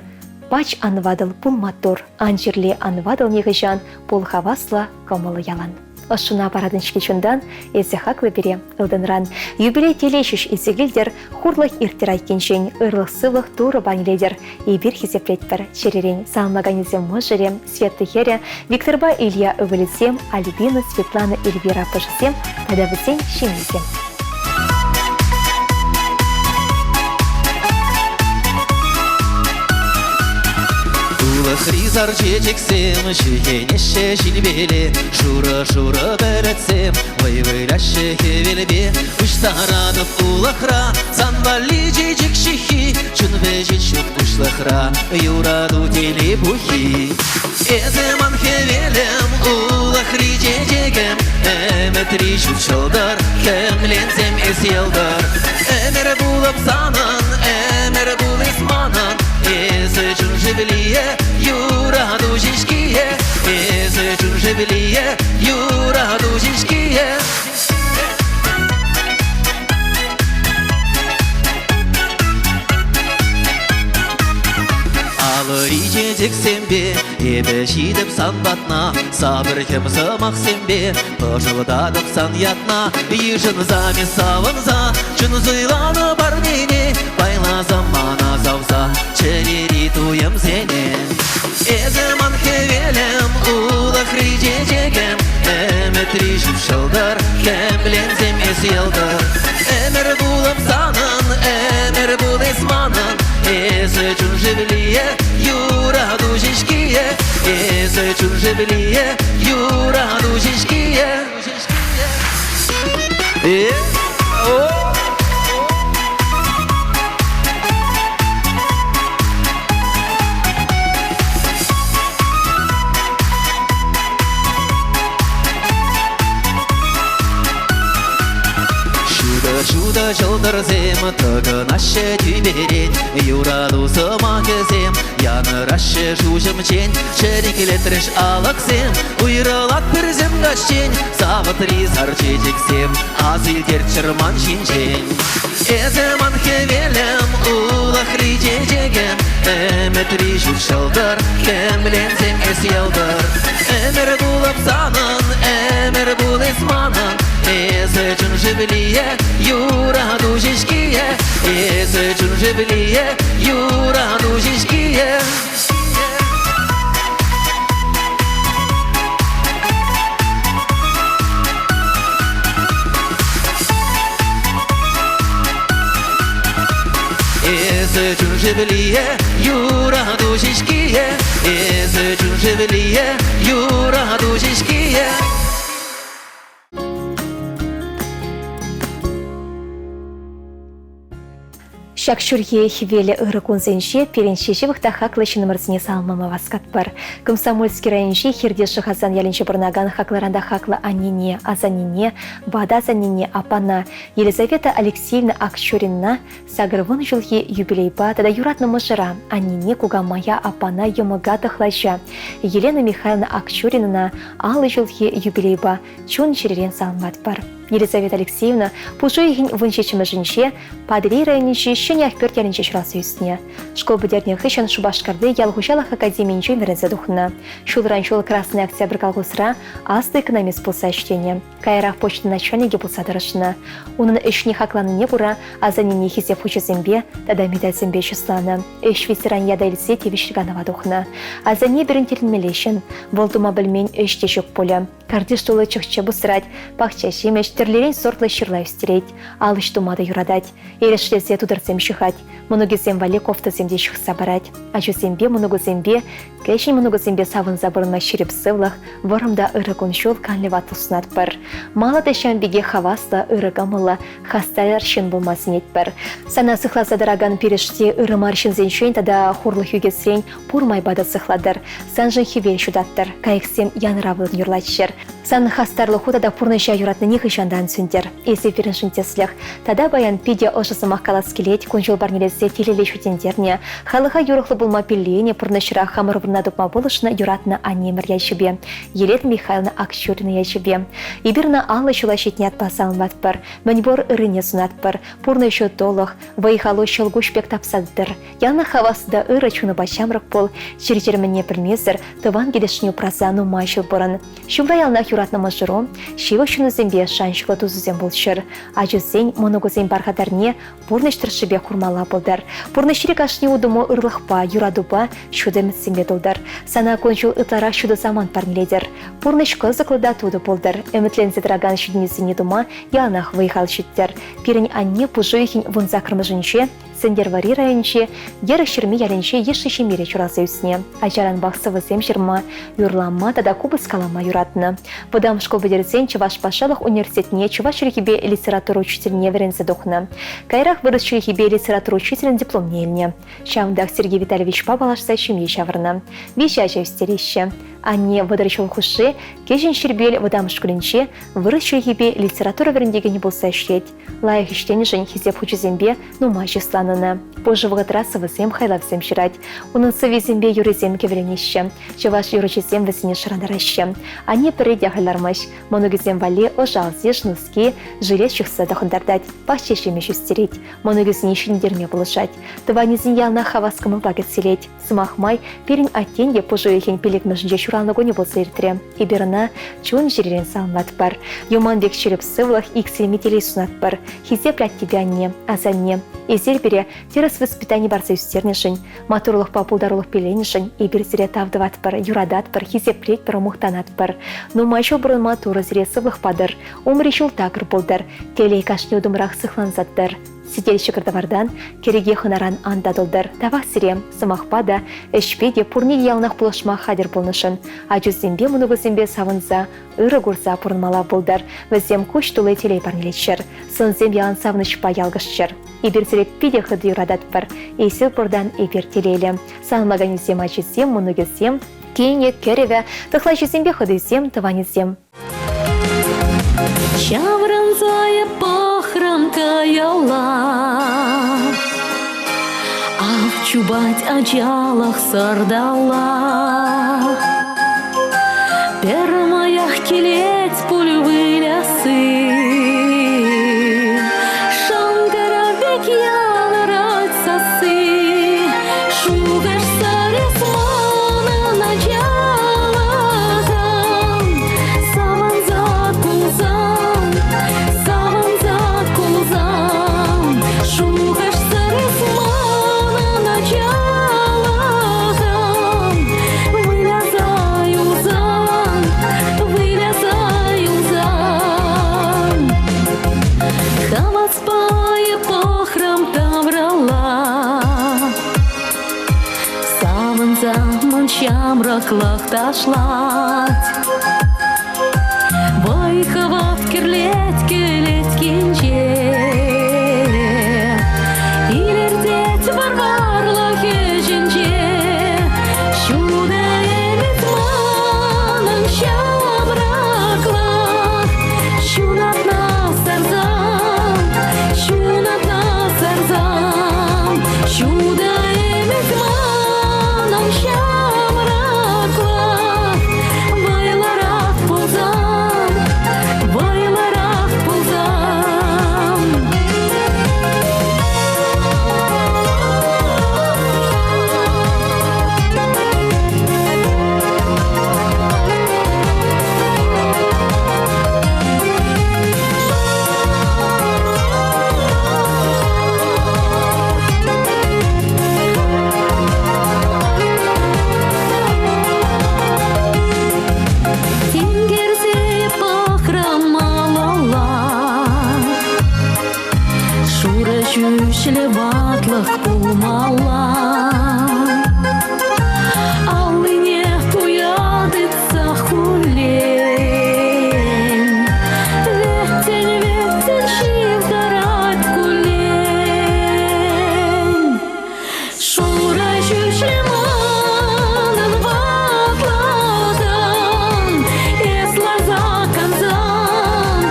Пач ан ватӑл, пул маттур, ан чирле, ан ватӑл нихӑҫан, пул хаваслӑ, кӑмӑллӑ ялан. Ӑшшӑна паратӑн-ҫке чунтан, эсӗ хаклӑ пире ылтӑнран. Юбилей телей ҫеҫ илсе килтӗр, хурлӑх ирттӗр айккинчен, ырлӑх-сывлӑх Турӑ парнелетӗр. Эпир хисеплетпӗр чӗререн саламлаканӗсем мӑшӑрӗ, Света хӗрӗ, Викторпа Илья ывӑлӗсем, Альбина, Светлана, Эльвира аппӑшӗсем тата вӗсен ҫемйисем.
Улӑхри сар чечексем ҫӳхенеҫҫӗ ҫилпеле, Шурӑ-шурӑ пӗлӗтсем вӑй выляҫҫӗ хӗвелпе. Пуҫтаратӑп улӑхра сан валли чечек ҫыххи, Чун вӗҫет ҫут куҫлӑхра юрату телей пуххи. Эсӗ ман хӗвелӗм, улӑхри чечекӗм, Ӗмӗтри ҫут ҫӑлтӑр, хӗмленсем эс йӑлтӑр. Ӗмӗр пулӑп санӑн, ӗмӗр пул эс манӑн, Эсӗ чун шевлийӗ, юрату ҫеҫкийӗ, Эсӗ чун шевлийӗ, юрату ҫеҫкийӗ. Алӑри чечексемпе эпӗ ҫитӗп сан патна, Сапӑр хӗм сӑмахсемпе пӑшӑлтатӑп сан ятна. Йышӑнсам эс савӑнса, чун суйланӑ парнене, Пайласам мана савса чӗрери туйӑмсене. Эсӗ ман хӗвелӗм, улӑхри чечекӗм, Ӗмӗтри ҫут ҫӑлтӑр, хӗмленсем эс йӑлтӑр. Ӗмӗр пулӑп санӑн, ӗмӗр пул эс манӑн, Эсӗ чун шевлийӗ, юрату ҫеҫкийӗ, Эсӗ чун шевлийӗ, юрату ҫеҫкийӗ. Э, о! Ҫутӑ-ҫутӑ ҫӑлтӑрсем тӑкӑнаҫҫӗ тӳперен, Юрату сӑмахӗсем янӑраҫҫӗ шуҫӑмчен. Чӗриклетрӗҫ алӑксем, уйрӑлат пӗрсем каҫчен, Савӑтри сар чечексем ас илтерччӗр ман ҫинчен. Эсӗ ман хӗвелӗм, улӑхри чечекӗм, Ӗмӗтри ҫут ҫӑлтӑр, хӗмленсем эс йӑлтӑр. Ӗмӗр пулӑп санӑн, ӗмӗр пул эс манӑн, Эсӗ чун шевлийӗ, юрату ҫеҫкийӗ, Эсӗ чун шевлийӗ, юрату ҫеҫкийӗ. Эсӗ чун шевлийӗ, юрату ҫеҫкийӗ, Эсӗ чун шевлийӗ, юрату ҫеҫкийӗ.
Ҫак ҫурхи хӗвеллӗ ырӑ кунсенче пирӗн чи ҫывӑх та хаклӑ ҫыннӑмӑрсене саламлама васкатпӑр. Комсомольски районӗнчи Хирти Шӑхасан ялӗнче пурӑнакан хаклӑран та хаклӑ аннене, асаннене, ватӑ асаннене, аппана Елизавета Алексеевна Акчуринна 80 ҫулхи юбилейпа тата юратнӑ мӑшӑра, аннене, кукамая, аппана, йӑмӑка тӑхлача Елена Михайловна Акчуринӑна 50 ҫулхи юбилейпа чун-чӗререн саламлатпӑр. Елизавета Алексеевна пуш уйӑхӗн 17-мӗшӗнче Патӑрьел районӗнчи Ҫӗнӗ Ахпӳрт ялӗнче ҫуралса ӳснӗ. Шкул пӗтернӗ хыҫҫӑн Шупашкарти ял хуҫалӑх академийӗнчен вӗренсе тухнӑ. Ҫулран ҫул Красный Октябрь колхозра аслӑ экономист пулса ӗҫленӗ. Каярах почта начальникӗ пулса тӑрӑшнӑ. Унӑн ӗҫне хакланине кура асаннене хисеп хучӗсемпе тата медальсемпе чысланӑ. Ӗҫ ветеранӗ ята илсе тивӗҫлӗ канӑва тухнӑ. Асанне пирӗн тӗлӗнмелле ҫын. Вӑл тума пӗлмен ӗҫ те ҫук пулӗ. Картиш тулли чӑх-чӗп усрать, пахча ҫимӗҫ, тӗрлӗрен сортлӑ ҫырла ӳстерет, ал ӗҫ тума та юратать. Эрешлесе тутӑрсем ҫыхать, мӑнукӗсем валли кофтӑсем те ҫыхса парать. Ачусемпе, мӑнукусемпе, кӗҫӗн мӑнукусемпе савӑнса пурӑнма ҫирӗп сывлӑх, вӑрӑм та ырӑ кун-ҫул канлӗ ватлӑх сунатпӑр. Мала та ҫавӑн пекех хаваслӑ, ырӑ кӑмӑллӑ, хастар ҫын пулма сӗнетпӗр. Сана сыхласа тӑракан пирӗшти ырӑ мар ҫынсенчен тата хурлӑх ӳкесрен пур майпа та сыхлатӑр. Саншӑн хӗвел ҫутаттӑр, кайӑксем янӑравлӑн юрлаччӑр. Сан хастарлӑху тата пурнӑҫа юратни нихӑҫан та ан сӳнтер. Эсӗ пирӗншӗн тӗслӗх. Тата паян питӗ ӑшӑ сӑмах калас килет, кун-ҫул парнелесе телейлӗ ҫӳтентернӗ, халӑха юрӑхлӑ пулма пилленӗ, пурнӑҫра хамӑр вырӑна тупма пулӑшнӑ юратнӑ аннемӗр ячӗпе, Елена Михайловна Акчурина ячӗпе. Эпир ӑна 50 ҫула ҫитнӗ ятпа саламлатпӑр, мӗнпур ыррине сунатпӑр, пурнӑҫу тулӑх, вӑй-халу ҫӑлкуҫ пек тапса тӑтӑр. Яланах хавас та ырӑ чунупа ҫамрӑк пул, чир-чӗр мӗнне пӗлмесӗр тӑван килӗшне упраса нумай ҫул пурӑн. Ҫумра яланах юратнӑ мӑшӑру, ҫывӑх ҫыннусемпе шанчӑклӑ тусусем пулччӑр. Ачусен, мӑнукусен пархатарне пурнӑҫ тӑршшӗпех курмалла пултӑр. Пурнӑҫри кашни утӑму ырлӑхпа, юратупа, ҫутӑ ӗмӗтсемпе тултӑр. Сана кун-ҫул ытларах ҫутӑ самант парнелетӗр. Пурнӑҫ кӑсӑклӑ та тутӑ пултӑр. Ӗмӗтленсе тӑракан ҫитӗнӳсене тума яланах вӑй-хал ҫиттӗр. Пирӗн анне пуш уйӑхӗн 18-мӗшӗнче Сӗнтӗрвӑрри районӗнчи Йӗрӗхҫырми ялӗнче йышлӑ ҫемьере ҫуралса ӳснӗ. Ачаранпах сӑвӑсем ҫырма, юрлама тата купӑс калама юратнӑ. Вӑтам шкул пӗтерсен Чӑваш патшалӑх университетне чӑваш чӗлхипе литература учительне вӗренсе тухнӑ. Каярах вырӑс чӗлхипе литература учителӗн дипломне илнӗ. Ҫавӑнтах Сергей Витальевичпа паллашса ҫемье ҫавӑрнӑ. Виҫӗ ача ӳстереҫҫӗ. Анне 30 ҫул хушши Кӗҫӗн Ҫӗрпӳел вӑтам шкулӗнче вырӑс чӗлхипе литература вӗрентекенӗ пулса ӗҫлет. Лайӑх ӗҫленӗшӗн хисеп хучӗсемпе нумай чысланӑ ӑна. Пушӑ вӑхӑтра сӑвӑсем, хайлавсем ҫырать. Унӑн сӑввисемпе юррисем кӗвӗленеҫҫӗ. Чӑваш юрӑҫисем вӗсене шӑрантараҫҫӗ. Анне пӗрре те ахаль лармасть. Мӑнукӗсем валли ӑшӑ алсиш, нуски, жилет ҫыхса тӑхӑнтартать, пахча ҫимӗҫ ӳстерет. Мӑнукӗсене ҫитӗнтерме пулӑшать. Тӑванӗсен яланах хавас кӑмӑлпа кӗтсе Сӑмах май, пирӗн аттен те пуш уйӑхӗн пиллӗкмӗшӗнче ҫуралнӑ кунӗ пулса иртрӗ. Эпир ӑна чун-чӗререн саламлатпӑр. Юман пек ҫирӗп сывлӑх, иксӗлми телей сунатпӑр. Хисеплӗ аттепе анне, асанне, эсир пире тӗрӗс воспитани парса ӳстернӗшӗн, матурлӑхпа пултарулӑх пилленӗшӗн эпир сире тав тӑватпӑр, юрататпӑр, хисеплетпӗр, мухтанатпӑр. Нумай ҫул пурӑнма Турӑ сире сывлӑх патӑр, умри ҫул такӑр пултӑр, телей кашни утӑмрах сыхланса тӑтӑр. Сӗтел ҫӑкӑр-тӑвартан, кӗреке хӑнаран ан татӑлтӑр. Тавах сире, сӑмахпа та, ӗҫпе те пурне те яланах пулӑшма хатӗр пулнӑшӑн. Ачусемпе, мӑнукусемпе савӑнса, ырӑ курса пурӑнмалла пултӑр. Вӗсем куҫ тулли телей парнелеччӗр. Сӑнсем ялан савӑнӑҫпа ялкӑшчӑр. Эпир сире питӗ хытӑ юрататпӑр. Эсир пуртан эпир телейлӗ. Саламлаканӗсем ачисем, мӑнукӗсем, кинӗ, кӗрӗвӗ, тӑхлачисемпе хӑтисем, тӑванӗсем.
Ҫаврӑнса эп пӑхрӑм каялла. Ав чупать ачалӑх сӑрталла. Пӗрмаях килет пуль вылясси. Шӑнкӑрав пек янӑрать сасси. Шухӑшсӑр эс манӑн ачалӑхӑм. Савӑнса кулсан, савӑнса кулсан, шухӑшсӑр эс манӑн ачалӑхӑм. Выляса юлсан, выляса юлсан. Хаваспа эп пӑхрӑм тавралла. Савӑнса мӑн ҫамрӑклӑх ташлать. Вӑй-хӑват кӗрлет кӗлеткинче. Илӗртет вӑр-варлӑх ӗҫӗнче. Ҫутӑ ӗмӗт манӑн ҫамрӑклӑх. Ҫунатна сарсан, ҫунатна сарсан, ҫутӑ ӗмӗт манӑн ҫамрӑклӑх. Вӑйлӑрах пулсан, ҫӳҫлӗ ватлӑх пулмалла. Аллине туя тытса хуллен, вӗттӗн-вӗттӗн ҫывтарать куллен. Шурӑ ҫӳҫлӗ манӑн ватлӑхӑм, эс ларса кансан,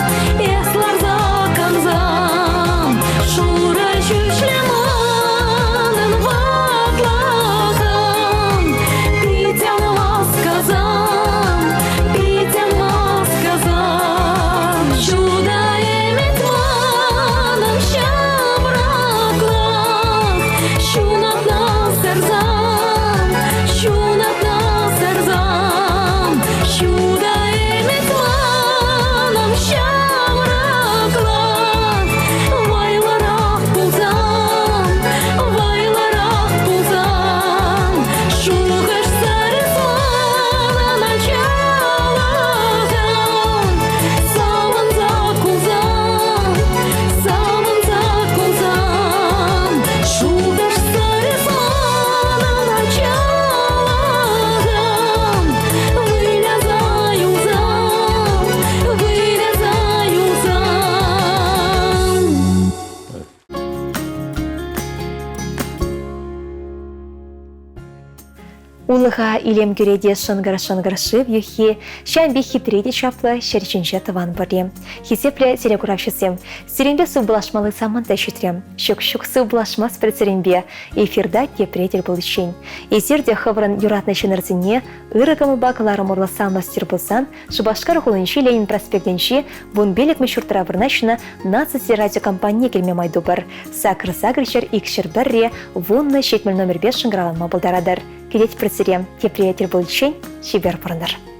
эс ларса кансан. Шурӑ ҫӳҫлӗ манӑн ватлӑхӑм, пит ан васкасан, пит ан васкасан. Ҫутӑ ӗмӗт манӑн ҫамрӑклӑх, Ҫунатна сарсан, ҫунатна сарсан, ҫутӑ ӗмӗт манӑн ҫамрӑклӑх, вӑйлӑрах пулсан, вӑйлӑрах пулсан, шухӑшсӑр эс манӑн ачалӑхӑм, савӑнса кулсан, савӑнса кулсан, шухӑшсӑр эс манӑн ачалӑхӑм, выляса юлсан, выляса юлсан.
Улӑха илем кӳрете шӑнкӑр-шӑнкӑр шыв юххи, ҫавӑн пек хитре те чаплӑ ҫӗр ҫинче тӑван пӗрре. Хисеплӗ телекуравҫӑсем, сирӗнпе сывпуллашмалли самант та ҫитрӗ. Ҫук-ҫук сывпуллашмастпӑр сирӗнпе, эфирта тепре тӗл пуличчен. Эсир те хӑвӑрӑн юратнӑ ҫыннӑрсене ырӑ кӑмӑлпа кӑларӑм урлӑ мастер пулсан Шупашкар хулинчи Ленин проспектӗнчи 15-мӗш ҫуртра вырнаҫнӑ Наци телерадиокомпанине килме май тупӑр. Сакӑр сакӑр 201-ре 10 70 номерпе шӑнкӑравлама пултаратӑр. Килетпӗр сире. Тепре тӗл пуличчен чипер пурӑнӑр.